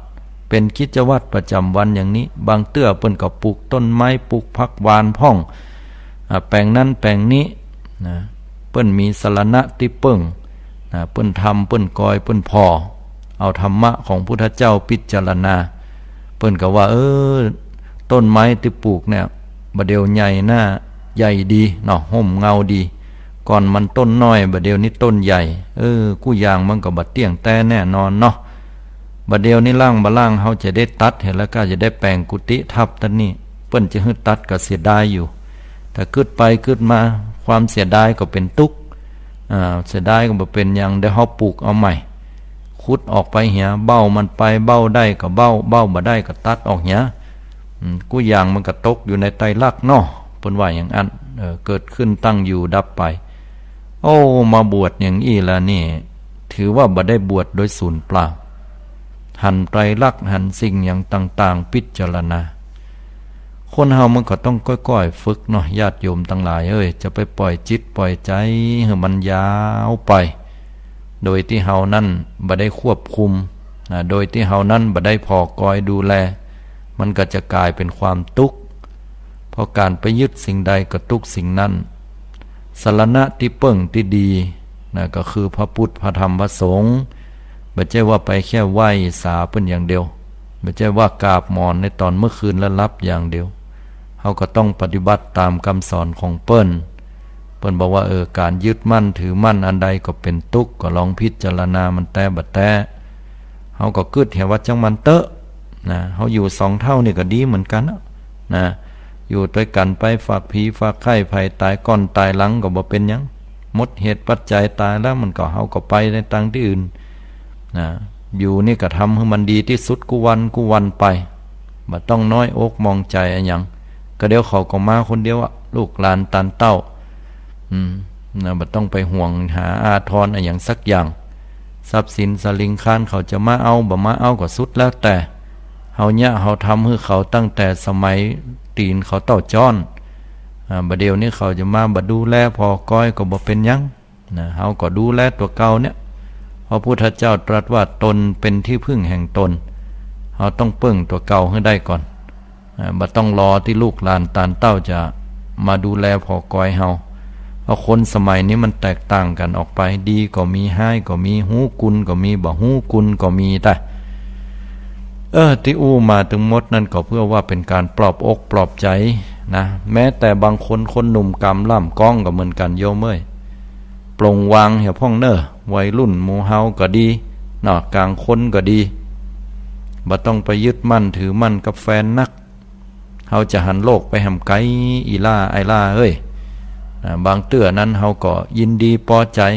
เป๋นกิจวัตรประจ๋ำวันอย่างนี้ บางเตื้อเปิ้นก็ปลูกต้นไม้ ปลูกผักหวานพ่อง อ่า แป๋งนั้นแป๋งนี้นะ เปิ้นมีสรณะตี้เปิ้งนะ เปิ้นทำ เปิ้นกอย เปิ้นผ่อ เอาธรรมะของพุทธเจ้าพิจารณา เปิ้นก็ว่า เออ ต้นไม้ตี้ปลูกเนี่ย บ่าเดี่ยวใหญ่หน้า ใหญ่ดีเนาะ ฮ่มเงาดี ก่อนมันต้นน้อย บ่าเดี่ยวนี้ต้นใหญ่ เออ กู้อย่างมันก็บ่เตี้ยงแต๊แน่นอนเนาะ บ่าเดี่ยวนี้ล่างบ่ล่าง เฮาจะได้ตัดเหีย แล้วก็จะได้แป๋งกุฏิทับตั๊ดนี่ เปิ้นจะหื้อตัดก็เสียดายอยู่ แต่กึ๊ดไปกึ๊ดมา ความเสียดายก็เป๋นตุ๊กข์ อ่า เสียดายก็บ่เป๋นหยัง เดี๋ยวเฮาปลูกเอาใหม่ ขุดออกไปเหีย เบ้ามันไป เบ้าได้ก็เบ้า เบ้าบ่ได้ก็ตัดออกเหีย อืม กู้อย่างมันก็ตกอยู่ในไตรลักษณ์เนาะ เปิ้นว่าอย่างอั้น เออ เกิดขึ้น ตั้งอยู่ ดับไป โอ้ มาบวชอย่างอี้ละนี่ ถือว่าบ่ได้บวชโดยสูญเปล่า หันไตรลักษณ์ หันสิ่งอย่างต่างๆ พิจารณา คนเฮามันก็ต้องก้อยๆ ฝึกเนาะ ญาติโยมตังหลายเอ้ย จะไปปล่อยจิตปล่อยใจ๋หื้อมันยาวไป โดยตี้เฮานั้นบ่ได้ควบคุมนะ โดยตี้เฮานั้นบ่ได้ผ่อกอยดูแล มันก็จะก๋ายเป๋นความตุ๊กข์ เพราะก๋านไปยึดสิ่งใดก็ตุ๊กข์สิ่งนั้น สรณะตี้เปิ้งตี้ดีนะ ก็คือพระพุทธ พระธรรม พระสงฆ์ บ่ใจ้ว่าไปแค่ไหว้สาเปิ้นอย่างเดียว บ่ใจ้ว่ากราบหมอนในต๋อนเมื่อคืนแล้วหลับอย่างเดียว เฮาก็ต้องปฏิบัติต๋ามกำสอนของเปิ้น เปิ้นบอกว่า เออ ก๋านยึดมั่นถือมั่นอันใดก็เป๋นตุ๊กข์ ก็ลองพิจารณามันแต๊บ่แต๊ เฮาก็กึ๊ดเหียว่าจั้งมันเต๊อะนะ เฮาอยู่สองเฒ่านี่ก็ดีเหมือนกั๋นนะ นะ อยู่ตวยกั๋นไป ฝากผีฝากไข้ ใผต๋ายก่อนต๋ายหลังก็บ่เป๋นหยัง หมดเหตุปัจจัยต๋ายแล้ว มันก็ เฮาก็ไปในตางตี้อื่นนะ อยู่นี่ก็ทำหื้อมันดีตี้สุดกู้วันกู้วันไป บ่ต้องน้อยอกมองใจ๋อะหยัง ก็เดี๋ยวเขาก็มาคนเดียวอะ ลูกหลานตานเต้า อืม นะ บ่ต้องไปห่วงหาอาทรอะหยังสักอย่าง ทรัพย์สินสะหลิงคลานเขาจะมาเอาบ่มาเอาก็สุดแล้วแต่ เฮาเยียะเฮาทำหื้อเขาตั้งแต่สมัยตี๋นเขาเต้าจ๊อน อ่า บ่าเดี่ยวนี้เขาจะมาบ่ดูแลผ่อกอยก็บ่เป๋นหยังนะ เฮาก็ดูแลตั๋วเก่าเนี่ย พระพุทธเจ้าตรัสว่าตนเป็นที่พึ่งแห่งตน เฮาต้องเปิ้งตั๋วเก่าหื้อได้ก่อน อ่า บ่ต้องรอตี้ลูกหลานตานเต้าจะมาดูแลผ่อกอยเฮา เพราะคนสมัยนี้มันแตกต่างกั๋นออกไป ดีก็มี ฮ้ายก็มี ฮู้กุณก็มี บ่ฮู้กุณก็มี แต่ เออ ตี้อู้มาตึงหมดนั้นก็เพื่อว่าเป๋นก๋านปลอบอกปลอบใจ๋นะ แม้แต่บางคน คนหนุ่มกำล่ำก๊องก็เหมือนกั๋นโยมเอ้ย ปลงวางเหียพ่องเน่อ วัยรุ่นหมู่เฮาก็ดีเนาะ ก๋างคนก็ดี บ่ต้องไปยึดมั่นถือมั่นกับแฟนนัก เฮาจะหันโลกไปแหมไก๋ อี่ล่า ไอ้ล่าเอ้ย อ่า บางเตื้อนั้นเฮาก็ยินดีปอใจ๋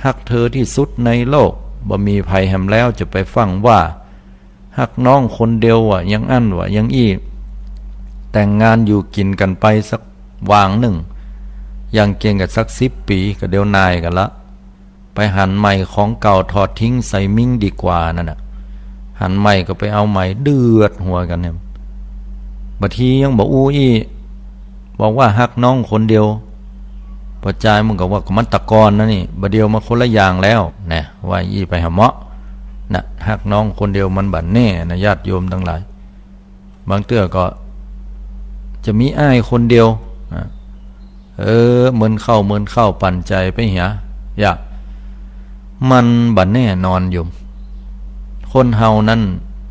ฮักเธอที่สุดในโลก บ่มีใผแหมแล้วจะไปฟั่งว่า ฮักน้องคนเดียวว่าอย่างอั้นว่าอย่างอี้ แต่งงานอยู่กิ๋นกั๋นไปสักวางนึ่ง อย่างเกียงก็สักสิบปี๋ ก็เดี๋ยวหน่ายกั๋นละ ไปหันใหม่ของเก่าถอดทิ้งใส่มิ๊งดีกว่านั่นน่ะ หันใหม่ก็ไปเอาใหม่ เดือดหัวกั๋นเนี่ย บางทียังบ่อู้อี้ บอกว่าฮักน้องคนเดียว ปอจายมันก็ว่า ก็มันตะกอนนะนี่ บ่าเดี่ยวมาคนละอย่างแล้วนะ ว่าอี้ไปหาเหมาะนะ ฮักน้องคนเดียวมันบ่าแน่นะ ญาติโยมตังหลาย บางเตื้อก็จะมีอ้ายคนเดียวนะ เออ เหมือนเข้า เหมือนเข้า ปั่นใจ๋ไปเหีย อย่า มันบ่าแน่นอนโยม คนเฮานั้น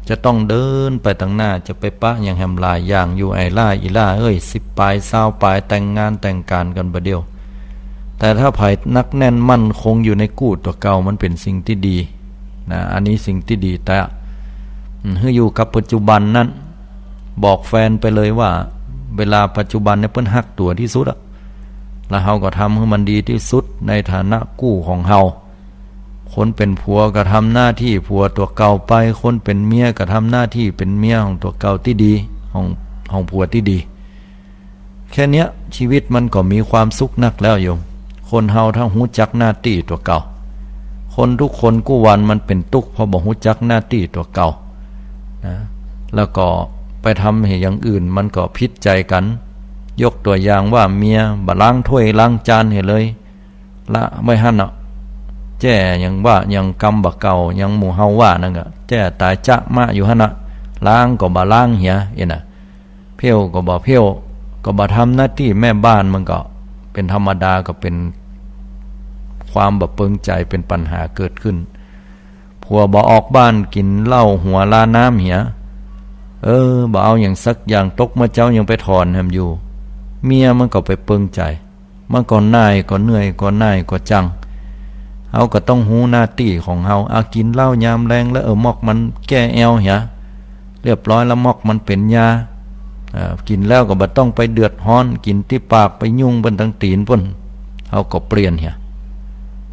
จะต้องเดินไปตังหน้า จะไปปะหยังแหมหลายอย่างอยู่ ไอ้ล่า อี่ล่าเอ้ย สิบป๋าย ซาวป๋าย แต่งงานแต่งก๋านกั๋นบ่าเดี่ยว แต่ถ้าใผหนักแน่นมั่นคงอยู่ในกู้ตั๋วเก่า มันเป๋นสิ่งตี้ดีนะ อันนี้สิ่งตี้ดี แต่ อืม หื้ออยู่กับปัจจุบันนั้น บอกแฟนไปเลยว่า เวลาปัจจุบันเนี่ยเปิ้นฮักตั๋วตี้สุดอะ แล้วเฮาก็ทำหื้อมันดีตี้สุดในฐานะกู้ของเฮา คนเป๋นผัวก็ทำหน้าตี้ผัวตั๋วเก่าไป คนเป๋นเมียก็ทำหน้าตี้เป๋นเมียของตั๋วเก่าตี้ดี ของ ของผัวตี้ดี แค่เนี้ยชีวิตมันก็มีความสุขนักแล้วโยม คนเฮาถ้าฮู้จักหน้าตี้ตั๋วเก่า คนกู้วันมันเป๋นตุ๊กข์เพราะบ่ฮู้จักหน้าตี้ตั๋วเก่านะ แล้วก็ไปทำหื้ออย่างอื่นมันก็ผิดใจ๋กั๋น ยกตั๋วอย่างว่าเมียบ่ล้างถ้วยล้างจานหื้อเลย ละไว้หั้นเนาะ แจ้ยังว่ายังกำบ่าเก่า ยังหมู่เฮาว่านั่นก็แจ้ต๋ายจ๊ะมะอยู่หั้นเนาะ ล้างก็บ่ล้างเหีย เอ็นะ เผี้ยวก็บ่เผี้ยว ก็บ่ทำหน้าตี้แม่บ้าน มันก็เป๋นธรรมดา ก็เป๋นความบ่เปิงใจ๋ เป๋นปัญหาเกิดขึ้น ผัวบ่ออกบ้าน กิ๋นเหล้าหัวลาน้ำเหีย เออ บ่เอาหยังสักอย่าง ตกเมื่อเจ๊ายังไปถอนแหมอยู่ เมียมันก็ไปเปิงใจ๋ มันก็หน่ายก็เหนื่อยก็หน่ายก็จัง เฮาก็ต้องฮู้หน้าตี้ของเฮา อา กิ๋นเหล้ายามแลงแล้ว เออ ม็อกมันแก้แอวเหีย เรียบร้อยแล้ว ม็อกมันเป๋นยา เอ่อ กิ๋นแล้วก็บ่ต้องไปเดือดฮ้อน กิ๋นตี้ปากไปยุ่งเปิ้นตังตี๋นปุ้น เฮาก็เปลี่ยนเหีย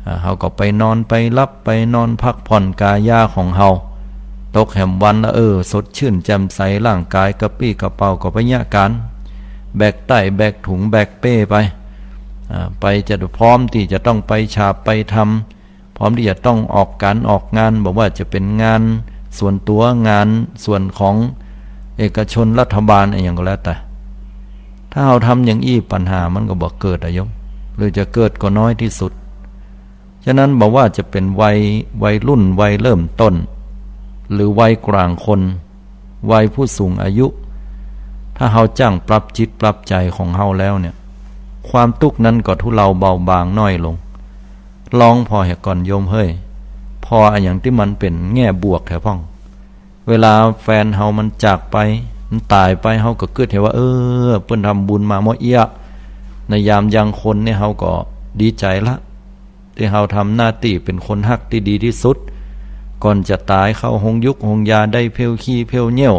อ่า เฮาก็ไปนอนไปหลับ ไปนอนพักผ่อนก๋ายาของเฮา ตกแหมวันละ เออ สดชื่นแจ่มใส ร่างก๋ายกระปรี้กระเปร่า ก็ไปเยียะก๋าน แบกไต้แบกถุงแบกเป้ไป อ่า ไปจะพร้อมตี้จะต้องไปฉาบไปทำ พร้อมตี้จะต้องออกก๋านออกงาน บ่ว่าจะเป๋นงานส่วนตั๋ว งานส่วนของเอกชนรัฐบาลอะหยังก็แล้วแต่ ถ้าเฮาทำอย่างอี้ ปัญหามันก็บ่เกิดอะโยม หรือจะเกิดก็น้อยตี้สุด ฉะนั้นบ่ว่าจะเป๋นวัย วัยรุ่น วัยเริ่มต้น หรือวัยกลางคน วัยผู้สูงอายุ ถ้าเฮาจั่งปรับจิตปรับใจ๋ของเฮาแล้วเนี่ย ความตุ๊กข์นั้นก็ทุเลาเบาบางน้อยลง ลองผ่อเหียก่อนโยมเฮ้ย ผ่ออะหยังตี้มันเป๋นแง่บวกแต๊พ่อง เวลาแฟนเฮามันจากไป มันต๋ายไป เฮาก็กึ๊ดเหียว่า เออ เปิ้นทำบุญมาเมาะเอี้ยะ ในยามยังคนเนี่ย เฮาก็ดีใจ๋ละ ตี้เฮาทำหน้าตี้เป๋นคนฮักตี้ดีตี้สุด ก่อนจะต๋ายเข้าโฮงยุกโฮงยาได้เผี้ยวขี้เผี้ยวเยี่ยว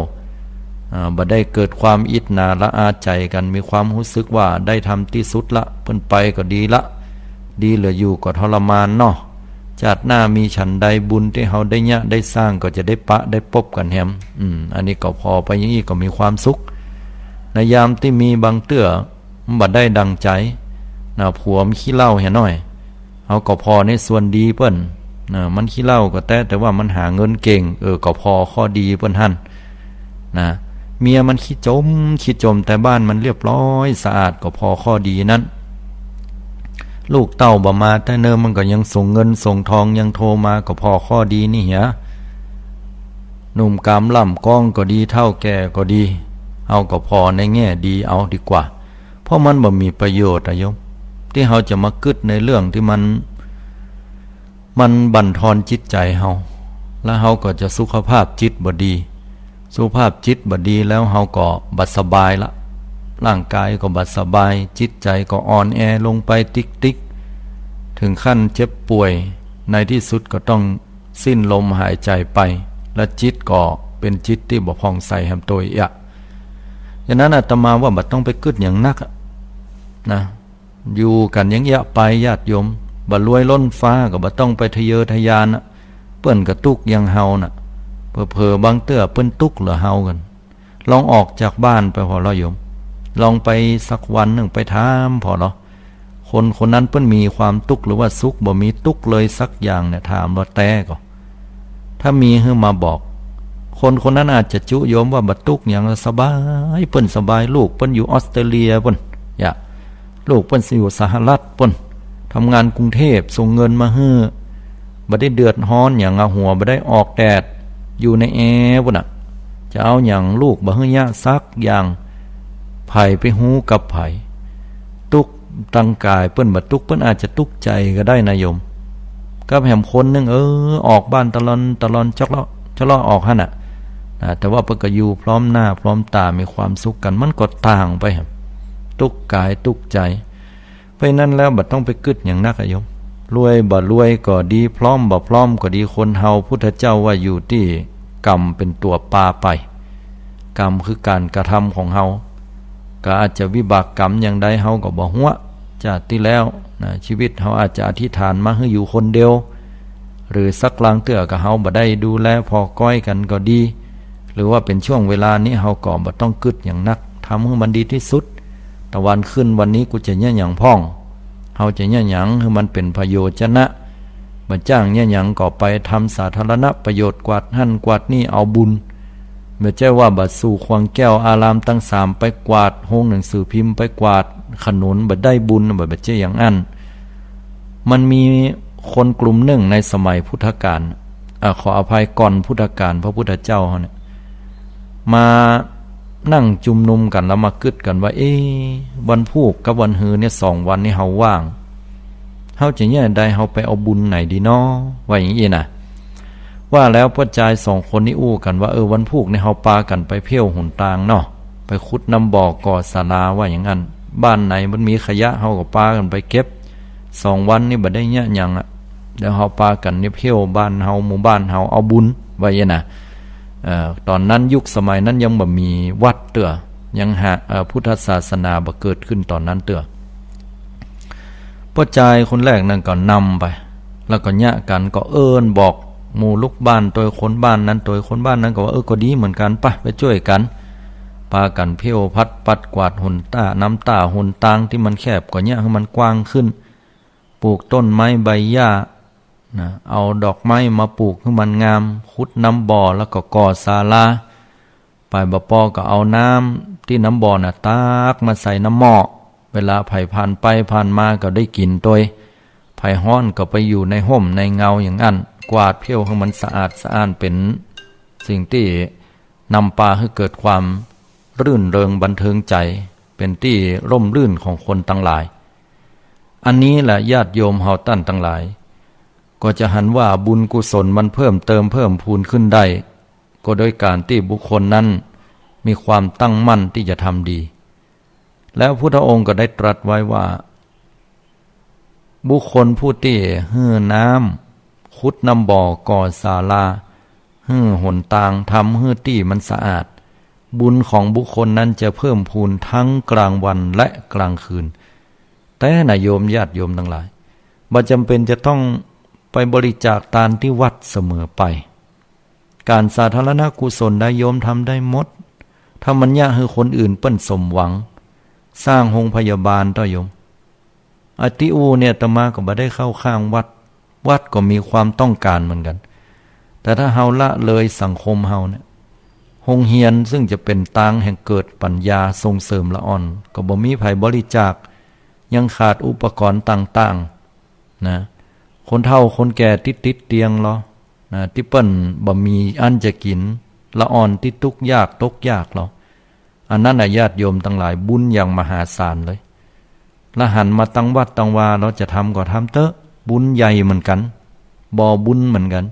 อ่า บ่ได้เกิดความอิจฉาละอาใจ๋กั๋น มีความฮู้สึกว่าได้ทำตี้สุดละ เปิ้นไปก็ดีละ ดีเหลืออยู่ก็ทรมานเนาะ จาติหน้ามีฉันใด บุญตี้เฮาได้เยียะได้สร้างก็จะได้ปะได้ปบกั๋นแหม อืม อันนี้ก็ผ่อไปอย่างอี้ก็มีความสุข ในยามตี้มีบางเตื้อ มันบ่ได้ดั่งใจ๋นะ ผัวมันขี้เหล้าเหียน้อย เฮาก็ผ่อในส่วนดีเปิ้นนะ มันขี้เหล้าก็แต๊ แต่ว่ามันหาเงินเก่ง เออ ก็ผ่อข้อดีเปิ้นหั้นนะ เมียมันขี้จม ขี้จม แต่บ้านมันเรียบร้อยสะอาด ก็ผ่อข้อดีนั้น ลูกเต้าบ่มาแต๊เนิ่น มันก็ยังส่งเงินส่งทอง ยังโทรมา ก็ผ่อข้อดีนี้เหีย หนุ่มกำล่ำก้องก็ดี เฒ่าแก่ก็ดี เฮาก็ผ่อในแง่ดีเอาดีกว่า เพราะมันบ่มีประโยชน์อะโยม ตี้เฮาจะมากึ๊ดในเรื่องตี้มัน มันบั่นทอนจิตใจ๋เฮา แล้วเฮาก็จะสุขภาพจิตบ่ดี สุขภาพจิตบ่ดีแล้วเฮาก็บ่สบายละ ร่างก๋ายก็บ่สบาย จิตใจ๋ก็อ่อนแอลงไปติ๊กๆ เถิงขั้นเจ็บป่วย ในตี้สุดก็ต้องสิ้นลมหายใจ๋ไป และจิตก็เป๋นจิตตี้บ่ผ่องใสแหมโตยอะ ฉะนั้นอาตมาว่าบ่ต้องไปกึ๊ดอย่างนักอะ นะ อยู่กั๋นอย่างเอี้ยะไป ญาติโยม บ่รวยล้นฟ้าก็บ่ต้องไปทะเยอทะยานนะ เปิ้นก็ตุ๊กข์อย่างเฮาน่ะ เผลอๆ บางเตื้อเปิ้นตุ๊กข์เหลือเฮากั๋น ลองออกจากบ้านไปผ่อลอโยม ลองไปสักวันนึ่งไปถามผ่อลอ คนคนนั้นเปิ้นมีความตุ๊กข์หรือว่าสุข บ่มีตุ๊กข์เลยสักอย่างเนี่ย ถามลอแต๊ก่อ ถ้ามีหื้อมาบอก คนคนนั้นอาจจะจุโยมว่าบ่ตุ๊กข์หยัง สบาย เปิ้นสบาย ลูกเปิ้นอยู่ออสเตรเลียปุ้น ยะ ลูกเปิ้นอยู่สหรัฐปุ้น ทำงานกรุงเทพฯ ส่งเงินมาหื้อ บ่ได้เดือดฮ้อนหยังอะ หัวบ่ได้ออกแดด อยู่ในแอร์ปุ้นน่ะ จะเอาหยังลูกบ่หื้อเยียะสักอย่าง ใผไปฮู้กับใผ ตุ๊กข์ตังก๋ายเปิ้นบ่ตุ๊กข์ เปิ้นอาจจะตุ๊กข์ใจ๋ก็ได้นะโยม กับแหมคนนึ่ง เออ ออกบ้านตะลอนตะลอน จ๊อกเลาะจ๊อกเลาะออกหั้นน่ะ นะ แต่ว่าเปิ้นก็อยู่พร้อมหน้าพร้อมต๋า มีความสุขกั๋น มันก็ต่างไปแหม ตุ๊กข์ก๋ายตุ๊กข์ใจ๋ เพราะฉะนั้นแล้วบ่ต้องไปกึ๊ดอย่างนักอะโยม รวยบ่รวยก็ดี พร้อมบ่พร้อมก็ดี คนเฮาพุทธเจ้าว่าอยู่ตี้กรรมเป๋นตั๋วปาไป กรรมคือก๋านกระทำของเฮา ก็อาจจะวิบากกรรมอย่างใดเฮาก็บ่ฮั้ว จาติตี้แล้วนะ ชีวิตเฮาอาจจะอธิษฐานมาหื้ออยู่คนเดียว หรือสักลางเตื้อก็เฮาบ่ได้ดูแลผ่อก้อยกั๋นก็ดี หรือว่าเป๋นช่วงเวลานี้เฮาก็บ่ต้องกึ๊ดหยังนัก ทำหื้อมันดีตี้สุด ตะวันขึ้นวันนี้กูจะเยียะหยังพ่อง เฮาจะเยียะหยังหื้อมันเป๋นประโยชน์จะนะ บ่จ้างเยียะหยังก็ไปทำสาธารณประโยชน์ กวาดหั้นกวาดนี่เอาบุญ บ่ใจ้ว่าบ่สู่ขวังแก้วอารามตังสามไปกวาดโฮงหนังสือพิมพ์ ไปกวาดถนน บ่ได้บุญ บ่ บ่ใจ้อย่างอั้น มันมีคนกลุ่มนึ่งในสมัยพุทธกาล อ่า ขออภัย ก่อนพุทธกาลพระพุทธเจ้าเฮาเนี่ย มานั่งจุมนุมกั๋นแล้วมากึ๊ดกั๋นว่า เอ๊ะ วันพูกกับวันฮือเนี่ย สองวันนี้เฮาว่าง เฮาจะเยียะใด เฮาไปเอาบุญไหนดีน้อ ว่าอย่างอี้นะ ว่าแล้วป้อจายสองคนนี้อู้กั๋นว่า เออ วันพูกเนี่ยเฮาปากั๋นไปเผี้ยวหนตางเนาะ ไปขุดน้ำบ่อก่อศาลา ว่าอย่างอั้น บ้านไหนมันมีขยะเฮาก็ปากั๋นไปเก็บ สองวันนี้บ่ได้เยียะหยังอะ เดี๋ยวเฮาปากั๋นเนี่ยเผี้ยวบ้านเฮาหมู่บ้านเฮาเอาบุญ ว่าอย่างนี้นะ เอ่อ ต๋อนนั้นยุคสมัยนั้นยังบ่มีวัดเตื้อ ยังหา เอ่อ พุทธศาสนาบ่เกิดขึ้นต๋อนนั้นเตื้อ ป้อจายคนแรกนั้นก็นำไป แล้วก็เยียะกั๋นก็เอิ้นบอกหมู่ลูกบ้านตวย คนบ้านนั้นตวย คนบ้านนั้นก็ว่า เออ ก็ดีเหมือนกั๋น ไป ไปจ้วยกั๋น ปากั๋นเผี้ยวผัดปัดกวาดหนตาง น้ำต้าหนตางตี้มันแคบก็เยียะหื้อมันกว้างขึ้น ปลูกต้นไม้ใบหญ้านะ เอาดอกไม้มาปลูกหื้อมันงาม ขุดน้ำบ่อแล้วก็ก่อศาลา ไปบ่ปอก็เอาน้ำตี้น้ำบ่อน่ะตักมาใส่น้ำหม้อ เวลาใผผ่านไปผ่านมาก็ได้กิ๋นตวย ใผฮ้อนก็ไปอยู่ในฮ่มในเงาอย่างอั้น กวาดเผี้ยวหื้อมันสะอาดสะอ้าน เป๋นสิ่งตี้นำปาหื้อเกิดความรื่นเริงบันเทิงใจ๋ เป๋นตี้ร่มรื่นของคนตังหลาย อันนี้แหละญาติโยมเฮาต้านตังหลาย ก็จะหันว่าบุญกุศลมันเพิ่มเติมเพิ่มพูนขึ้นได้ ก็โดยก๋านตี้บุคคลนั้นมีความตั้งมั่นตี้จะทำดี แล้วพุทธองค์ก็ได้ตรัสไว้ว่า บุคคลผู้ตี้หื้อน้ำ ขุดน้ำบ่อ ก่อศาลา หื้อหนตาง ทำหื้อตี้มันสะอาด บุญของบุคคลนั้นจะเพิ่มพูนทั้งกลางวันและกลางคืน แต๊นะโยมญาติโยมตังหลาย บ่จ๋ำเป๋นจะต้องไปบริจาคตานตี้วัดเสมอไป ก๋านสาธารณกุศลใดโยมทำได้หมด ถ้ามันเยียะหื้อคนอื่นเปิ้นสมหวัง สร้างโฮงพยาบาลเต๊อะโยม อะตี้อู้เนี่ยอาตมาก็บ่ได้เข้าข้างวัด วัดก็มีความต้องก๋านเหมือนกั๋น แต่ถ้าเฮาละเลยสังคมเฮาเนี่ย โฮงเฮียนซึ่งจะเป๋นตางแห่งเกิดปั๋ญญาส่งเสริมละอ่อน ก็บ่มีใผบริจาค ยังขาดอุปกรณ์ต่างๆ นะ คนเฒ่าคนแก่ตี้ติดเตียงลอนะ ตี้เปิ้นบ่มีอันจะกิ๋น ละอ่อนตี้ตุ๊กยากตกยากลอ อันนั้นน่ะญาติโยมตังหลาย บุญอย่างมหาศาลเลย ละหันมาตังวัดตังวา เฮาจะทำก็ทำเต๊อะ บุญใหญ่เหมือนกั๋น บ่อบุญเหมือนกั๋น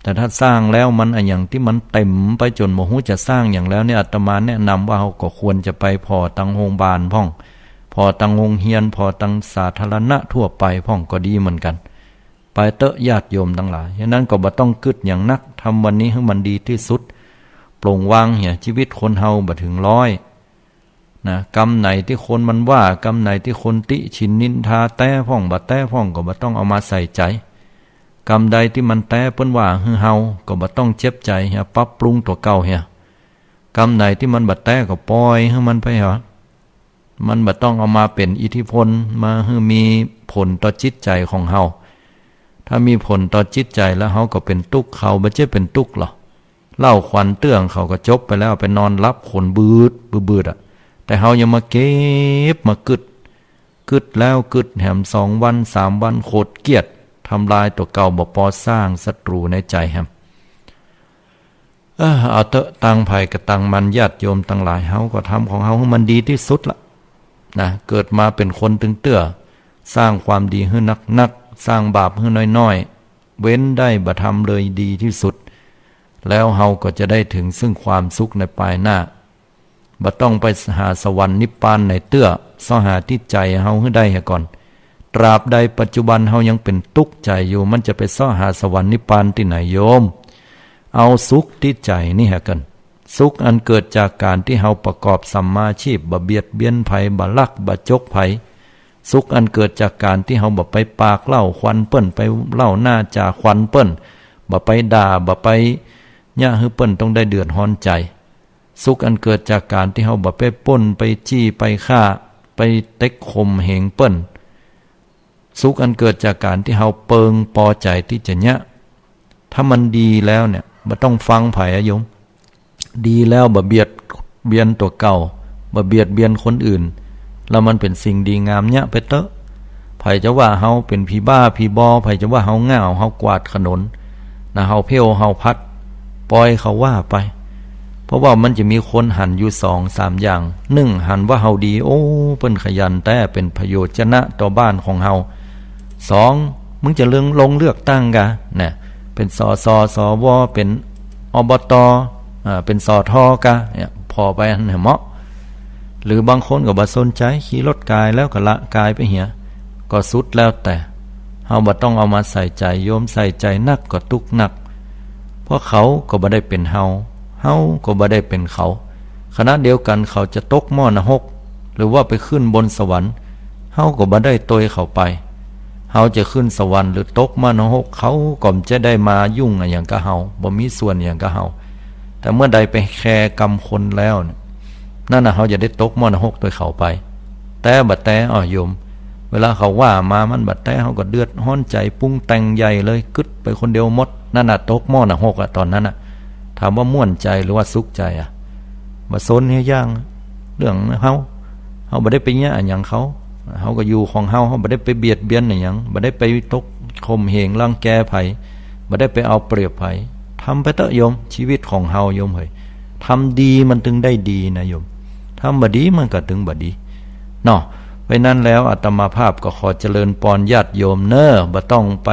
แต่ถ้าสร้างแล้วมันอะหยังตี้มันเต๋มไปจ๋นบ่ฮู้จะสร้างหยังแล้วเนี่ย อาตมาแนะนำว่าเฮาก็ควรจะไปผ่อตังโฮงบาลพ่อง ผ่อตังโฮงเฮียน ผ่อตังสาธารณะทั่วไปพ่องก็ดีเหมือนกั๋น ไปเต๊อะญาติโยมตังหลาย ฉะนั้นก็บ่ต้องกึ๊ดหยังนัก ทำวันนี้หื้อมันดีตี้สุด ปลงวางเหีย ชีวิตคนเฮาบ่เถิงร้อย นะ กำไหนตี้คนมันว่า กำไหนตี้คนติฉินนินทา แต๊พ่องบ่แต๊พ่องก็บ่ต้องเอามาใส่ใจ๋ กำใดตี้มันแต๊เปิ้นว่าหื้อเฮา ก็บ่ต้องเจ็บใจ๋เหีย ปรับปรุงตั๋วเก่าเหีย กำไหนตี้มันบ่แต๊ก็ป่อยหื้อมันไปเหีย มันบ่ต้องเอามาเป๋นอิทธิพล มาหื้อมีผลต่อจิตใจ๋ของเฮา ถ้ามีผลต่อจิตใจ๋แล้วเฮาก็เป๋นตุ๊กข์ เขาบ่ใจ้เป๋นตุ๊กข์ลอ เล่าขวัญเตื้องเขาก็จบไปแล้ว ไปนอนหลับขนบืด บืดๆ อะ แต่เฮายังมาเก็บมากึ๊ด กึ๊ดแล้วกึ๊ดแหม สองวันสามวัน โขดเกี้ยด ทำลายตั๋วเก่าบ่ปอ สร้างศัตรู๋ในใจ๋แหม เออ เอาเต๊อะ ตังใผก็ตังมัน ญาติโยมตังหลาย เฮาก็ทำของเฮาหื้อมันดีตี้สุดละ นะ เกิดมาเป๋นคนตึงเตื้อ สร้างความดีหื้อนักๆ สร้างบาปหื้อน้อยๆ เว้นได้บ่ทำเลยดีตี้สุด แล้วเฮาก็จะได้เถิงซึ่งความสุขในปายหน้า บ่ต้องไปหาสวรรค์นิพพานไหนเตื้อ เซาะหาตี้ใจ๋เฮาหื้อได้เหียก่อน ตราบใดปัจจุบันเฮายังเป๋นตุ๊กข์ใจ๋อยู่ มันจะไปเซาะหาสวรรค์นิพพานตี้ไหนโยม เอาสุขตี้ใจ๋นี่เหียก่อน สุขอันเกิดจากก๋านตี้เฮาประกอบสัมมาอาชีพ บ่เบียดเบียนใผ บ่ลัก บ่จกใผ สุขอันเกิดจากก๋านตี้เฮาบ่ไปปากเหล้าควันเปิ้น ไปเล่าหน้าจ๋าควันเปิ้น บ่ไปด่า บ่ไปเยียะหื้อเปิ้นต้องได้เดือดฮ้อนใจ๋ สุขอันเกิดจากก๋านตี้เฮาบ่ไปปล้น ไปจี้ ไปฆ่า ไปเต็กข่มเหงเปิ้น สุขอันเกิดจากก๋านตี้เฮาเปิงปอใจ๋ตี้จะเยียะ ถ้ามันดีแล้วเนี่ย บ่ต้องฟังใผอะโยม ดีแล้วบ่เบียดเบียนตั๋วเก่า บ่เบียดเบียนคนอื่น แล้วมันเป๋นสิ่งดีงามเยียะไปเต๊อะ ใผจะว่าเฮาเป๋นผีบ้าผีบอ ใผจะว่าเฮาง่าว เฮากวาดถนนนะ เฮาเพลว เฮาพัด ปล่อยเขาว่าไป เพราะว่ามันจะมีคนหันอยู่สองสามอย่าง นึ่ง หันว่าเฮาดี โอ้ เปิ้นขยันแต๊ เป๋นประโยชน์จะนะต่อบ้านของเฮา สอง มึงจะเลือก ลงเลือกตั้งกา นะ เป๋น สส สว เป๋น อบต อ่า เป๋น สท กา เนี่ย ผ่อไปหั้นเหาะ หรือบางคนก็บ่สนใจ๋ ขี่รถก๋ายแล้วก็ละก๋ายไปเหีย ก็สุดแล้วแต่ เฮาบ่ต้องเอามาใส่ใจ๋ โยมใส่ใจ๋นักก็ตุ๊กข์นัก เพราะเขาก็บ่ได้เป๋นเฮา เฮาก็บ่ได้เป๋นเขา ขณะเดียวกั๋นเขาจะตกหม้อนรก หรือว่าไปขึ้นบนสวรรค์ เฮาก็บ่ได้ตวยเขาไป เฮาจะขึ้นสวรรค์หรือตกหม้อนรก เขาก็บ่จะได้มายุ่งอะหยังกับเฮา บ่มีส่วนอะหยังกับเฮา แต่เมื่อใดไปแคร์กรรมคนแล้วเนี่ย นั่นน่ะเฮาจะได้ตกหม้อนรกตวยเขาไป แต่บ่แต่ อ้อ โยม เวลาเขาว่ามามันบ่แต่ เฮาก็เดือดฮ้อนใจ๋ ปรุงแต่งใหญ่เลย กึ๊ดไปคนเดียวหมด นั่นน่ะตกหม้อนรกอะ ต๋อนนั้นน่ะ ถามว่าม่วนใจ๋หรือว่าสุขใจ๋อะ บ่สนเหียอย่าง เรื่องเฮา เฮาบ่ได้ไปเยียะอะหยังเขา เฮาก็อยู่ของเฮา เฮาบ่ได้ไปเบียดเบียนอะหยัง บ่ได้ไปตกข่มเหงรังแกใผ บ่ได้ไปเอาเปรียบใผ ทำไปเต๊อะโยม ชีวิตของเฮาโยมเหย ทำดีมันตึงได้ดีนะโยม ทำบ่ดีมันก็ตึงบ่ดี เนาะ เพราะฉะนั้นแล้วอาตมาภาพก็ขอเจริญปอนญาติโยมเน่อ บ่ต้องไป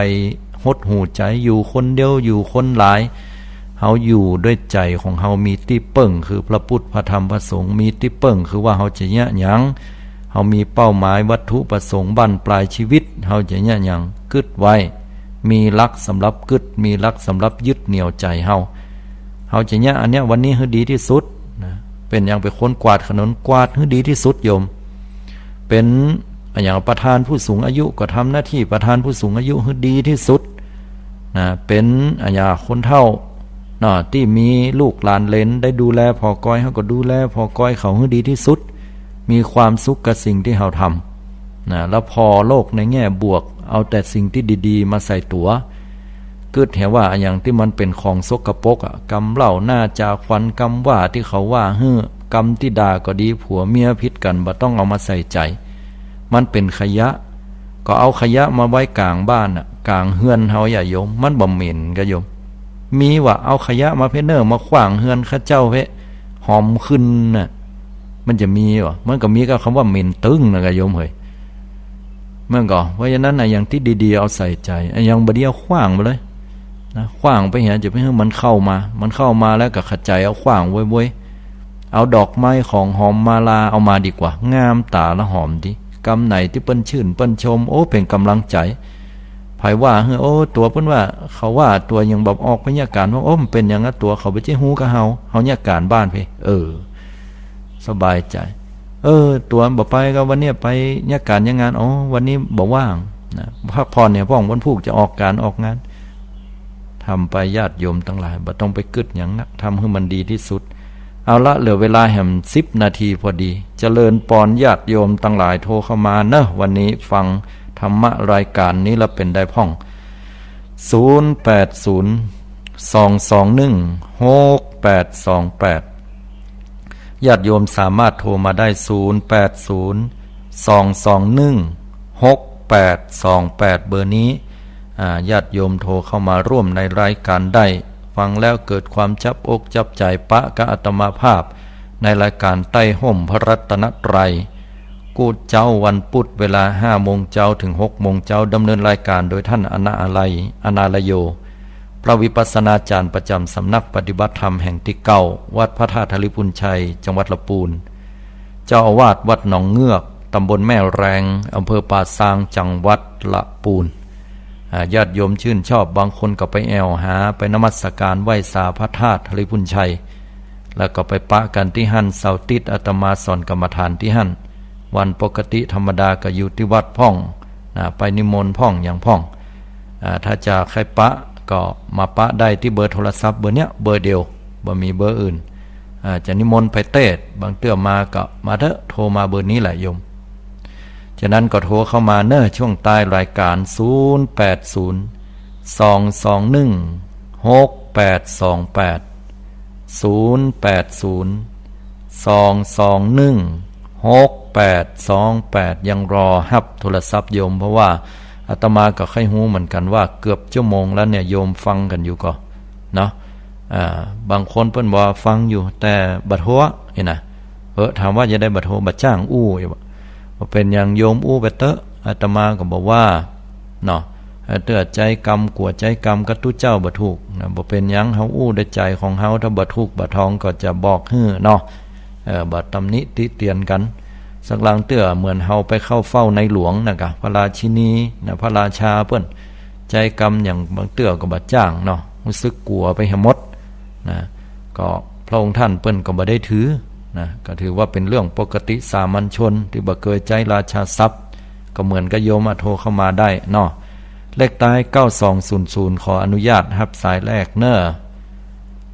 หดหู่ใจ๋ อยู่คนเดียว อยู่คนหลาย เฮาอยู่ด้วยใจ๋ของเฮา มีตี้เปิ้งคือพระพุทธ พระธรรม พระสงฆ์ มีตี้เปิ้งคือว่าเฮาจะเยียะหยัง เฮามีเป้าหมายวัตถุประสงค์บั้นปลายชีวิต เฮาจะเยียะหยัง กึ๊ดไว้ มีหลักสำหรับกึ๊ด มีหลักสำหรับยึดเหนี่ยวใจ๋เฮา เฮาจะเยียะอันเนี้ยวันนี้หื้อดีตี้สุดนะ เป๋นอย่างเป๋นคนกวาดถนน กวาดหื้อดีตี้สุดโยม เป๋นอะหยังประธานผู้สูงอายุ ก็ทำหน้าตี้ประธานผู้สูงอายุหื้อดีตี้สุดนะ เป๋นอะหยังคนเฒ่านะ ตี้มีลูกหลานเหลนได้ดูแลผ่อกอย เฮาก็ดูแลผ่อกอยเขาหื้อดีตี้สุด มีความสุขกับสิ่งตี้เฮาทำนะ แล้วผ่อโลกในแง่บวก เอาแต่สิ่งตี้ดีๆ มาใส่ตั๋ว กึ๊ดเหียว่าอะหยังตี้มันเป๋นของสกปรกอะ กำเหล้า หน้าจ๋าควัน กำว่าตี้เขาว่าหื้อ กำตี้ด่าก็ดี ผัวเมียผิดกั๋น บ่ต้องเอามาใส่ใจ๋ มันเป๋นขยะ ก็เอาขยะมาไว้ก๋างบ้านน่ะ ก๋างเฮือนเฮาอย่าโยม มันบ่เหม็นกาโยม มีวะ เอาขยะมาเพ่เน่อ มาขว้างเฮือนข้าเจ้าเพ่ หอมขึ้นน่ะ มันจะมีวะ มันก็มีกับคำว่าเหม็นตึ้งนะกาโยมเหย มันก็ เพราะฉะนั้นน่ะ อย่างตี้ดีๆ เอาใส่ใจ๋ อะอย่างบ่ดีเอาขว้างไปเลยนะ ขว้างไปเหีย จะไปหื้อมันเข้ามา มันเข้ามาแล้วก็ขะใจ๋เอาขว้างโว้ยๆ เอาดอกไม้ของหอมมาลาเอามาดีกว่า งามต๋าละหอมดี กำไหนตี้เปิ้นชื่นเปิ้นชม โอ้ เป๋นก๋ำลังใจ๋ ใผว่าหื้อ โอ้ ตั๋วเปิ้นว่า เขาว่าตั๋วยังบ่ออกไปเยียะก๋าน ว่า โอ้ มันเป๋นอย่างนั้นตั๋ว เขาบ่ใจ้ฮู้กับเฮา เฮาเยียะก๋านบ้านเพ่ เออ สบายใจ๋ เออ ตั๋วบ่ไปก็วันเนี้ยไปเยียะก๋านเยียะงาน อ๋อ วันนี้บ่ว่างนะ พักผ่อนเนี่ย พ่องวันพูกจะออกก๋านออกงาน ทำไปญาติโยมตังหลาย บ่ต้องไปกึ๊ดหยังนัก ทำหื้อมันดีตี้สุด เอาละ เหลือเวลาแหมสิบนาทีพอดี เจริญปอนญาติโยมตังหลาย โทรเข้ามาเน่อ วันนี้ฟังธรรมะรายก๋านนี้แล้วเป๋นใดพ่อง ศูนย์แปดศูนย์ สองสองหนึ่ง หกแปดสองแปด ญาติโยมสามารถโทรมาได้ ศูนย์แปดศูนย์ สองสองหนึ่ง หกแปดสองแปด เบอร์นี้ อ่า ญาติโยมโทรเข้ามาร่วมในรายก๋านได้ ฟังแล้วเกิดความจับอกจับใจ๋ ปะกับอาตมาภาพ ในรายก๋านใต้ฮ่มพระรัตนตรัย กู้เจ๊าวันปุธ เวลาห้าโมงเจ๊าถึงหกโมงเจ๊า ดำเนินรายก๋านโดยท่านอนาลัย อนาลโย พระวิปัสสนาจารย์ประจำสำนักปฏิบัติธรรมแห่งตี้เก้า วัดพระธาตุธริภุญชัย จังหวัดละปูน เจ้าอาวาสวัดหนองเงือก ตำบลแม่แรง อำเภอป่าซาง จังหวัดละปูน อ่า ญาติโยมชื่นชอบ บางคนก็ไปแอ่วหา ไปนมัสการไหว้สาพระธาตุธริภุญชัย แล้วก็ไปปะกั๋นตี้หั้น เสาร์อาทิตย์อาตมาสอนกรรมฐานตี้หั้น วันปกติธรรมดาก็อยู่ตี้วัดพ่อง นะ ไปนิมนต์พ่องหยังพ่อง อ่า ถ้าจะใค่ปะก็มาปะได้ตี้เบอร์โทรศัพท์เบอร์เนี้ย เบอร์เดียว บ่มีเบอร์อื่น อ่า จะนิมนต์ไปเต๊อะ บางเตื้อมาก็มาเต๊อะ โทรมาเบอร์นี้แหละโยม ฉะนั้นก็โทรเข้ามาเน่อ ช่วงท้ายรายการ ศูนย์แปดศูนย์ สองสองหนึ่ง หกแปดสองแปด ศูนย์แปดศูนย์ สองสองหนึ่ง หกแปดสองแปด ยังรอฮับโทรศัพท์โยม เพราะว่าอาตมาก็ใค่ฮู้เหมือนกั๋นว่าเกือบชั่วโมงแล้วเนี่ย โยมฟังกั๋นอยู่ก่อ เนาะ อ่า บางคนเปิ้นว่าฟังอยู่ แต่บ่โทร นี่นะ เออ ถามว่าจะใดบ่โทร บ่จ้างอู้ บ่เป๋นหยังโยมอู้ไปเต๊อะ อาตมาก็บ่ว่า เนาะ ถ้าเตื้อใจ๊กำ กั๋วใจ๊กำกับตุ๊เจ้าบ่ถูกนะ บ่เป๋นหยัง เฮาอู้ด้วยใจ๋ของเฮา ถ้าบ่ถูกบ่ตองก็จะบอกหื้อเนาะ เออ บ่ตำหนิติเตียนกั๋น สักลางเตื้อเหมือนเฮาไปเข้าเฝ้าในหลวงนะกะ พระราชินีนะ พระราชาเปิ้น ใจ๊กำหยังบางเตื้อก็บ่จ้างเนาะ ฮู้สึกกั๋วไปหมดนะ ก็พระองค์ท่านเปิ้นก็บ่ได้ถือนะ ก็ถือว่าเป๋นเรื่องปกติสามัญชนตี้บ่เกยใจ๊ราชาศัพท์ ก็เหมือนกับโยมอะ โทรเข้ามาได้เนาะ เลขท้าย เก้าสองศูนย์ศูนย์ ขออนุญาตฮับสายแรกเน่อ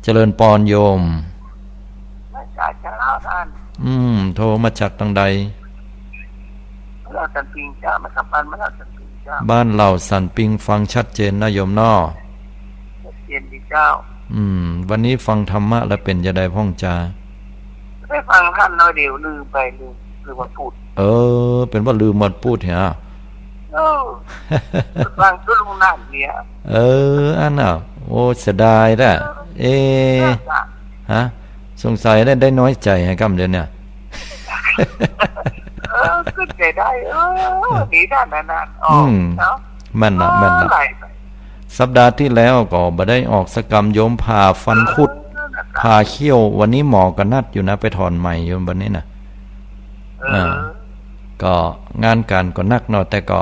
เจริญปอนโยม มาจากเจ้าท่าน อืม โทรมาจากตางใด บ้านเหล่าสันปิงเจ้า บ้านเหล่าสันปิง ฟังชัดเจนนะโยมเนาะ ชัดเจนดีเจ้า อืม วันนี้ฟังธรรมะแล้วเป๋นจะใดพ่องจา ได้ฟังท่านน้อยเดียว ลืมไป ลืม ลืมวันพูด เออ เป๋นว่าลืมวันพูดเหรอ เออ ฟังก็ลุงนั่นเนี่ย เออ อันน่ะ โอ้ เสียดายแท้ เออ เอ๊ะ นั่นน่ะ ฮะ สงสัยได้ ได้น้อยใจ๋หื้อก่ำเดี๋ยวเนี่ย เออ ขึ้นใจ๋ได้ เออ ดีด้านนั้นน่ะ อ๋อ อืม เนาะ แม่นละ เออ แม่นละ หลาย สัปดาห์ตี้แล้วก็บ่ได้ออกสักกำ โยมผ่าฟันคุด เออ นั่นน่ะ ผ่าเขี้ยว วันนี้หมอก็นัดอยู่นะ ไปถอนไหมอยู่วันนี้นะ เออ อ่า ก็งานก๋านก็หนักเนาะ แต่ก็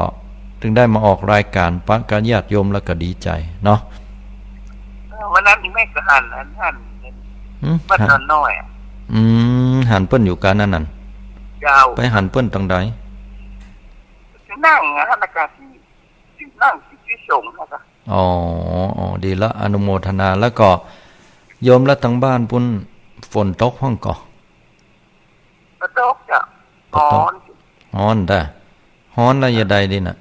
เถิงได้มาออกรายก๋านปะกับญาติโยมแล้วก็ดีใจ๋เนาะ เออ วันนั้นแม่ก็หัน หัน หัน หืม บ้านดอนน้อยอะ อืม หันเปิ้นอยู่กั๋นอันนั้น เจ้า ไปหันเปิ้นตางใด นั่งอะ หันอากาศตี้ ตี้นั่งตี้ ตี้สงฆ์อะค่ะ อ๋อ อ๋อ ดีละ อนุโมทนา แล้วก็โยมละตางบ้านปุ้นฝนตกพ่องก่อ บ่ตกเจ้า บ่ตก ฮ้อน ฮ้อนแต๊ ฮ้อนแล้วจะใดดีน่ะ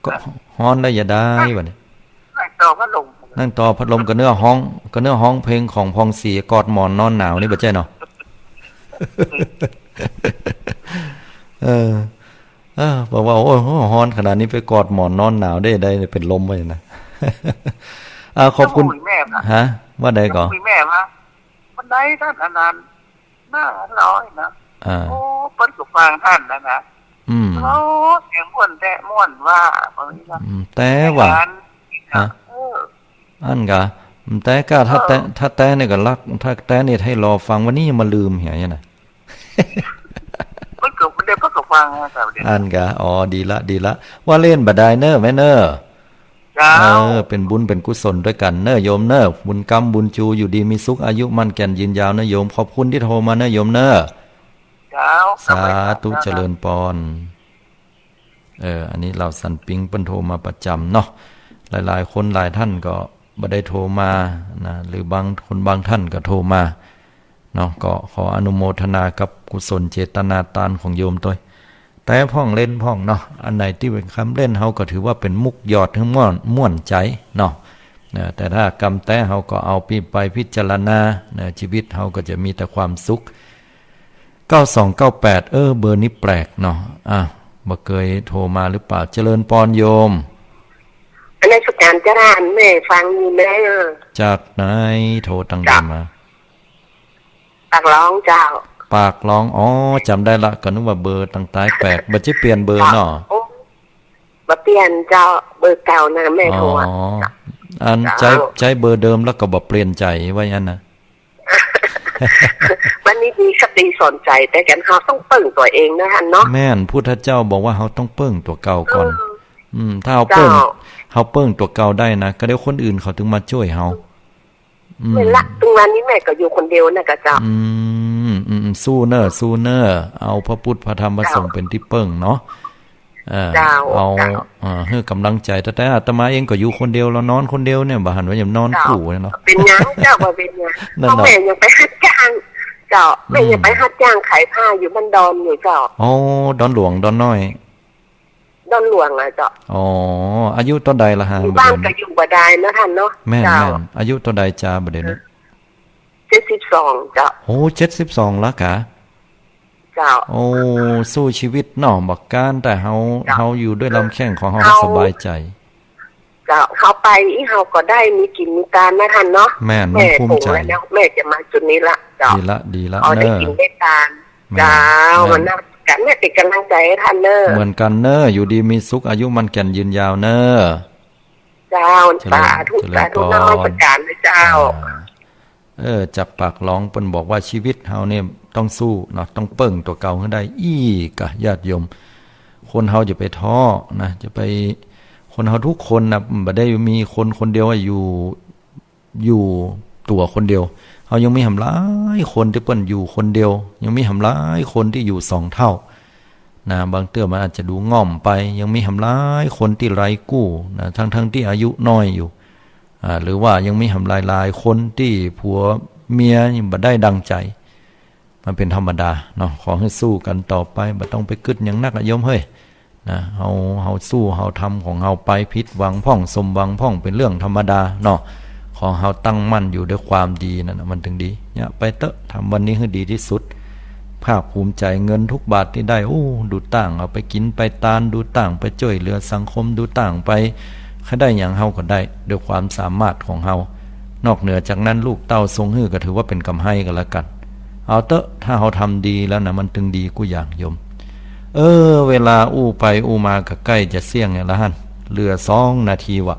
ก็ฮ้อนแล้วจะใดบัดนี้ นั่งต่อพัดลม นั่งต่อพัดลม ก็เนื้อฮ้อง ก็เนื้อฮ้องเพลงของผ่องศรี กอดหมอนนอนหนาวนี่บ่ใจ้เนาะ เออ เออ บอกว่า โอ้โห ฮ้อนขนาดนี้ไปกอดหมอนนอนหนาวได้ ได้เป๋นลมไปนะ อ่า ขอบคุณ แม่ค่ะ ฮะ ว่าใดก่อ แม่ว่า วันใดท่านอันนั้น หน้าร้อยนะ อ่า โอ้ เปิ้นก็ฟังหั้นนะนะ อืม โอ้ เสียงม่วนแต๊ ม่วนว่า ว่าอย่างนี้นะ อืม แต๊ว่า ฮะ เออ อันกะ แต๊กะ ถ้าแต๊ เออ ถ้าแต๊นี่ก็ลัก ถ้าแต๊นี่ให้รอฟัง วันนี้ยังบ่ลืมเหียนะ เปิ้นก็ เปิ้นก็ฟังนะ อันกะ อ๋อ ดีละ ดีละ ว่าเล่นบ่ดายเน่อ แม่เน่อ เจ้า เออ เป๋นบุญเป๋นกุศลตวยกั๋นเน่อโยมเน่อ บุญกำบุญจู อยู่ดีมีสุข อายุมั่นแก่นยืนยาวเน่อโยม ขอบคุณตี้โทรมาเน่อโยมเน่อ เจ้า สาธุ เจ้า เจริญปอน เออ อันนี้เหล่าสันปิงเปิ้นโทรมาประจ๋ำเนาะ หลายๆ คนหลายท่านก็บ่ได้โทรมานะ หรือบางคนบางท่านก็โทรมา เนาะ ก็ขออนุโมทนากับกุศลเจตนาตานของโยมตวย แต๊พ่องเล่นพ่องเนาะ อันไหนตี้เป๋นกำเล่นเฮาก็ถือว่าเป๋นมุกหยอดหื้อม่วน ม่วนใจ๋เนาะ นะ แต่ถ้ากำแต๊เฮาก็เอาไปพิจารณา นะ ชีวิตเฮาก็จะมีแต่ความสุข เก้าสองเก้าแปด เออ เบอร์นี้แปลกเนาะ อ่ะ บ่เกยโทรมาหรือเปล่า เจริญปอนโยม นมัสก๋านเจ้าท่าน แม่ฟังอยู่เน่อ จากไหนโทรตางใดมา ปากหลองเจ้า ปากหลอง อ๋อ จ๋ำได้ละ ก็นึกว่าเบอร์ตางใต้แปลก บ่ใจ้เปลี่ยนเบอร์เนาะ โอ้ บ่เปลี่ยนเจ้า เบอร์เก่านะแม่ อ๋อ โทรอะ อัน เจ้า ใจ๊ ใจ๊เบอร์เดิมแล้วก็บ่เปลี่ยนใจ๋ว่าอย่างนั้นนะ วันนี้มีคติสอนใจ๋ แต่กันเฮาต้องเปิ้งตั๋วเองนะท่านเนาะ แม่น พุทธเจ้าบอกว่าเฮาต้องเปิ้งตั๋วเก่าก่อน เออ อืม ถ้าเฮาเปิ้ง เจ้า เฮาเปิ้งตั๋วเก่าได้นะ ก็เดี๋ยวคนอื่นเขาเถิงมาจ้วยเฮา อืม แม่ละ ตึงวันนี้แม่ก็อยู่คนเดียวนะกะเจ้า อืม อืม อืม สู้เน่อ สู้เน่อ เอาพระพุทธพระธรรมพระสงฆ์ เจ้า เป๋นตี้เปิ้งเนาะ เออ เจ้า เอา เจ้า เออ หื้อก๋ำลังใจ๋ แต่ แต่อาตมาเองก็อยู่คนเดียว แล้วนอนคนเดียวเนี่ย บ่หันว่าจะนอน เจ้า กู้เนี่ยเนาะ เป๋นหยังเจ้า บ่เป๋นหยัง นั่นเนาะ เพราะแม่ยังไปฮับจ้าง เจ้า แม่ยัง อืม ไปฮับจ้างขายผ้าอยู่บ้านดอนอยู่เจ้า อ๋อ ดอนหลวง ดอนน้อย ดอนหลวงอะเจ้า อ๋อ อายุเต้าใดละฮะ อยู่บ้าน บ่าเดี่ยวนี้ ก็อยู่บ่ได้นะท่านเนาะ แม่น เจ้า แม่น อายุเต้าใดจาบ่าเดี่ยวนี้ เจ็ดสิบสองเจ้า โอ้ เจ็ดสิบสองละกะ เจ้า โอ้ สู้ชีวิตเนาะ บ่ก้าน แต่เฮา เจ้า เฮาอยู่ด้วยลำแข้งของเฮา เฮา สบายใจ๋ เจ้า เฮาไปอี้เฮาก็ได้มีกิ๋นมีตานนะท่านเนาะ แม่น แม่ มันภูมิใจ๋ ปงแล้วเนาะ แม่จะมาจุดนี้ละเจ้า ดีละ ดีละ เออ ได้ เน่อ กิ๋นได้ตาน แม่น เจ้า แม่น มันน่า กะแม่เป๋นก๋ำลังใจ๋หื้อท่านเน่อ เหมือนกั๋นเน่อ อยู่ดีมีสุข อายุมั่นขวัญยืนยาวเน่อ เจ้า เจริญ สาธุ เจริญ สาธุ พร นมัสก๋านเลยเจ้า อ่า เออ จากปากหลวงเปิ้นบอกว่าชีวิตเฮาเนี่ยต้องสู้เนาะ ต้องเปิ้งตั๋วเก่าหื้อได้ อี้กะญาติโยม คนเฮาจะไปท้อนะ จะไป คนเฮาทุกคนนะ บ่ได้มีคนคนเดียวอะอยู่ อยู่ตั๋วคนเดียว เฮายังมีหำหลายคนตี้เปิ้นอยู่คนเดียว ยังมีหำหลายคนตี้อยู่สองเต้านะ บางเตื้อมันอาจจะดูง่อมไป ยังมีหำหลายคนตี้ไร้กู้นะ ทั้งๆ ตี้อายุน้อยอยู่ อ่า หรือว่ายังมีหำหลายๆ คนตี้ผัวเมียยังบ่ได้ดั่งใจ๋ มันเป๋นธรรมดาเนาะ ขอหื้อสู้กั๋นต่อไป บ่ต้องไปกึ๊ดหยังนักอะโยมเฮ้ย นะ เฮา เฮาสู้ เฮาทำของเฮาไป ผิดหวังพ่อง สมหวังพ่อง เป๋นเรื่องธรรมดาเนาะ ขอเฮาตั้งมั่นอยู่ด้วยความดีนั่นน่ะ มันถึงดี เนี่ย ไปเต๊อะ ทำวันนี้หื้อดีตี้สุด ภาคภูมิใจ๋ เงินทุกบาทตี้ได้ โอ้ ดูตั้งเอาไปกิ๋นไปตาน ดูตั้งไปจ้วยเหลือสังคม ดูตั้งไป ใค่ได้หยังเฮาก็ได้ ด้วยความสามารถของเฮา นอกเหนือจากนั้นลูกเต้าส่งหื้อก็ถือว่าเป๋นก๋ำไรก็แล้วกั๋น เอาเต๊อะ ถ้าเฮาทำดีแล้วนะ มันถึงดีกู้อย่างโยม เออ เวลาอู้ไปอู้มาก็ใก้จะเสี้ยงเนี่ยละหั้น เหลือสองนาทีวะ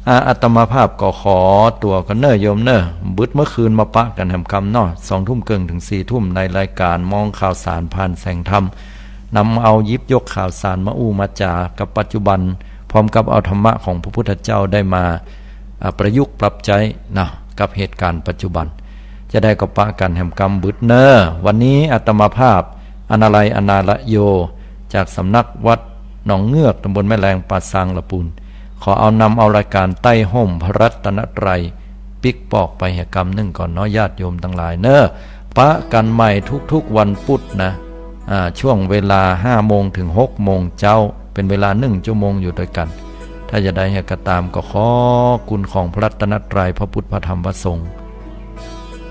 อ่า อาตมาภาพก็ขอตั๋วก่อนเน่อโยมเน่อ บึดเมื่อคืนมาปะกั๋นแหมกำเนาะ สองทุ่มเกิ่งเถิงสี่ทุ่มในรายก๋านมองข่าวสารผ่านแสงธรรม นำเอาหยิบยกข่าวสารมาอู้มาจ๋ากับปัจจุบัน พร้อมกับเอาธรรมะของพระพุทธเจ้าได้มา อ่า ประยุกต์ปรับใจ๊นะ กับเหตุก๋ารณ์ปัจจุบัน จะได้ก็ปะกั๋นแหมกำบึดเน่อ วันนี้อาตมาภาพ อนาลัย อนาละโย จากสำนักวัดหนองเงือก ตำบลแม่แลง ป่าซาง ละปูน ขอเอานำเอารายก๋านใต้ฮ่มพระรัตนตรัย ปิ๊กปอกไปแหมกำนึ่งก่อนเนาะ ญาติโยมตังหลายเน่อ ปะกั๋นใหม่ทุกๆ วันปุ๊ดนะ อ่า ช่วงเวลาห้าโมงเถิงหกโมงเจ๊า เป๋นเวลานึ่งจั่วโมงอยู่ตวยกั๋น ถ้าจะได้แหมกำต๋ามก็ขอคุณของพระรัตนตรัย พระพุทธ พระธรรม พระสงฆ์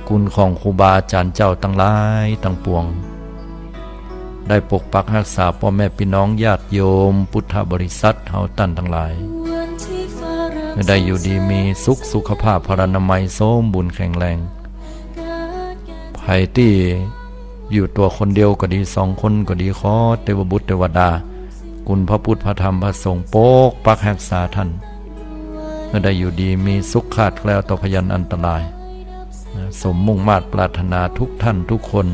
คุณของครูบาอาจ๋ารย์เจ้าตังหลายตังปวง ได้ปกปักฮักษาป้อแม่ปี้น้องญาติโยมพุทธบริษัทเฮาต้านตังหลาย หื้อได้อยู่ดีมีสุข สุขภาพพลานามัยสมบูรณ์แข็งแรง ใผตี้อยู่ตั๋วคนเดียวก็ดี สองคนก็ดี ขอเตวบุตรเตวดา คุณพระพุทธ พระธรรม พระสงฆ์ปกปักฮักษาต้าน หื้อได้อยู่ดีมีสุข คลาดแคล้วต่อพยันอันตราย สมมุ่งมาดปรารถนาทุกต้านทุกคน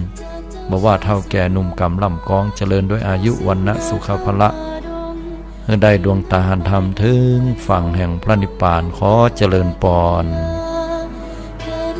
บ่ว่าเฒ่าแก่หนุ่มก๋ำล่ำกอง เจริญด้วยอายุวรรณะสุขะพละ หื้อได้ดวงต๋าหันธรรมเถิงฝั่งแห่งพระนิพพาน ขอเจริญปอน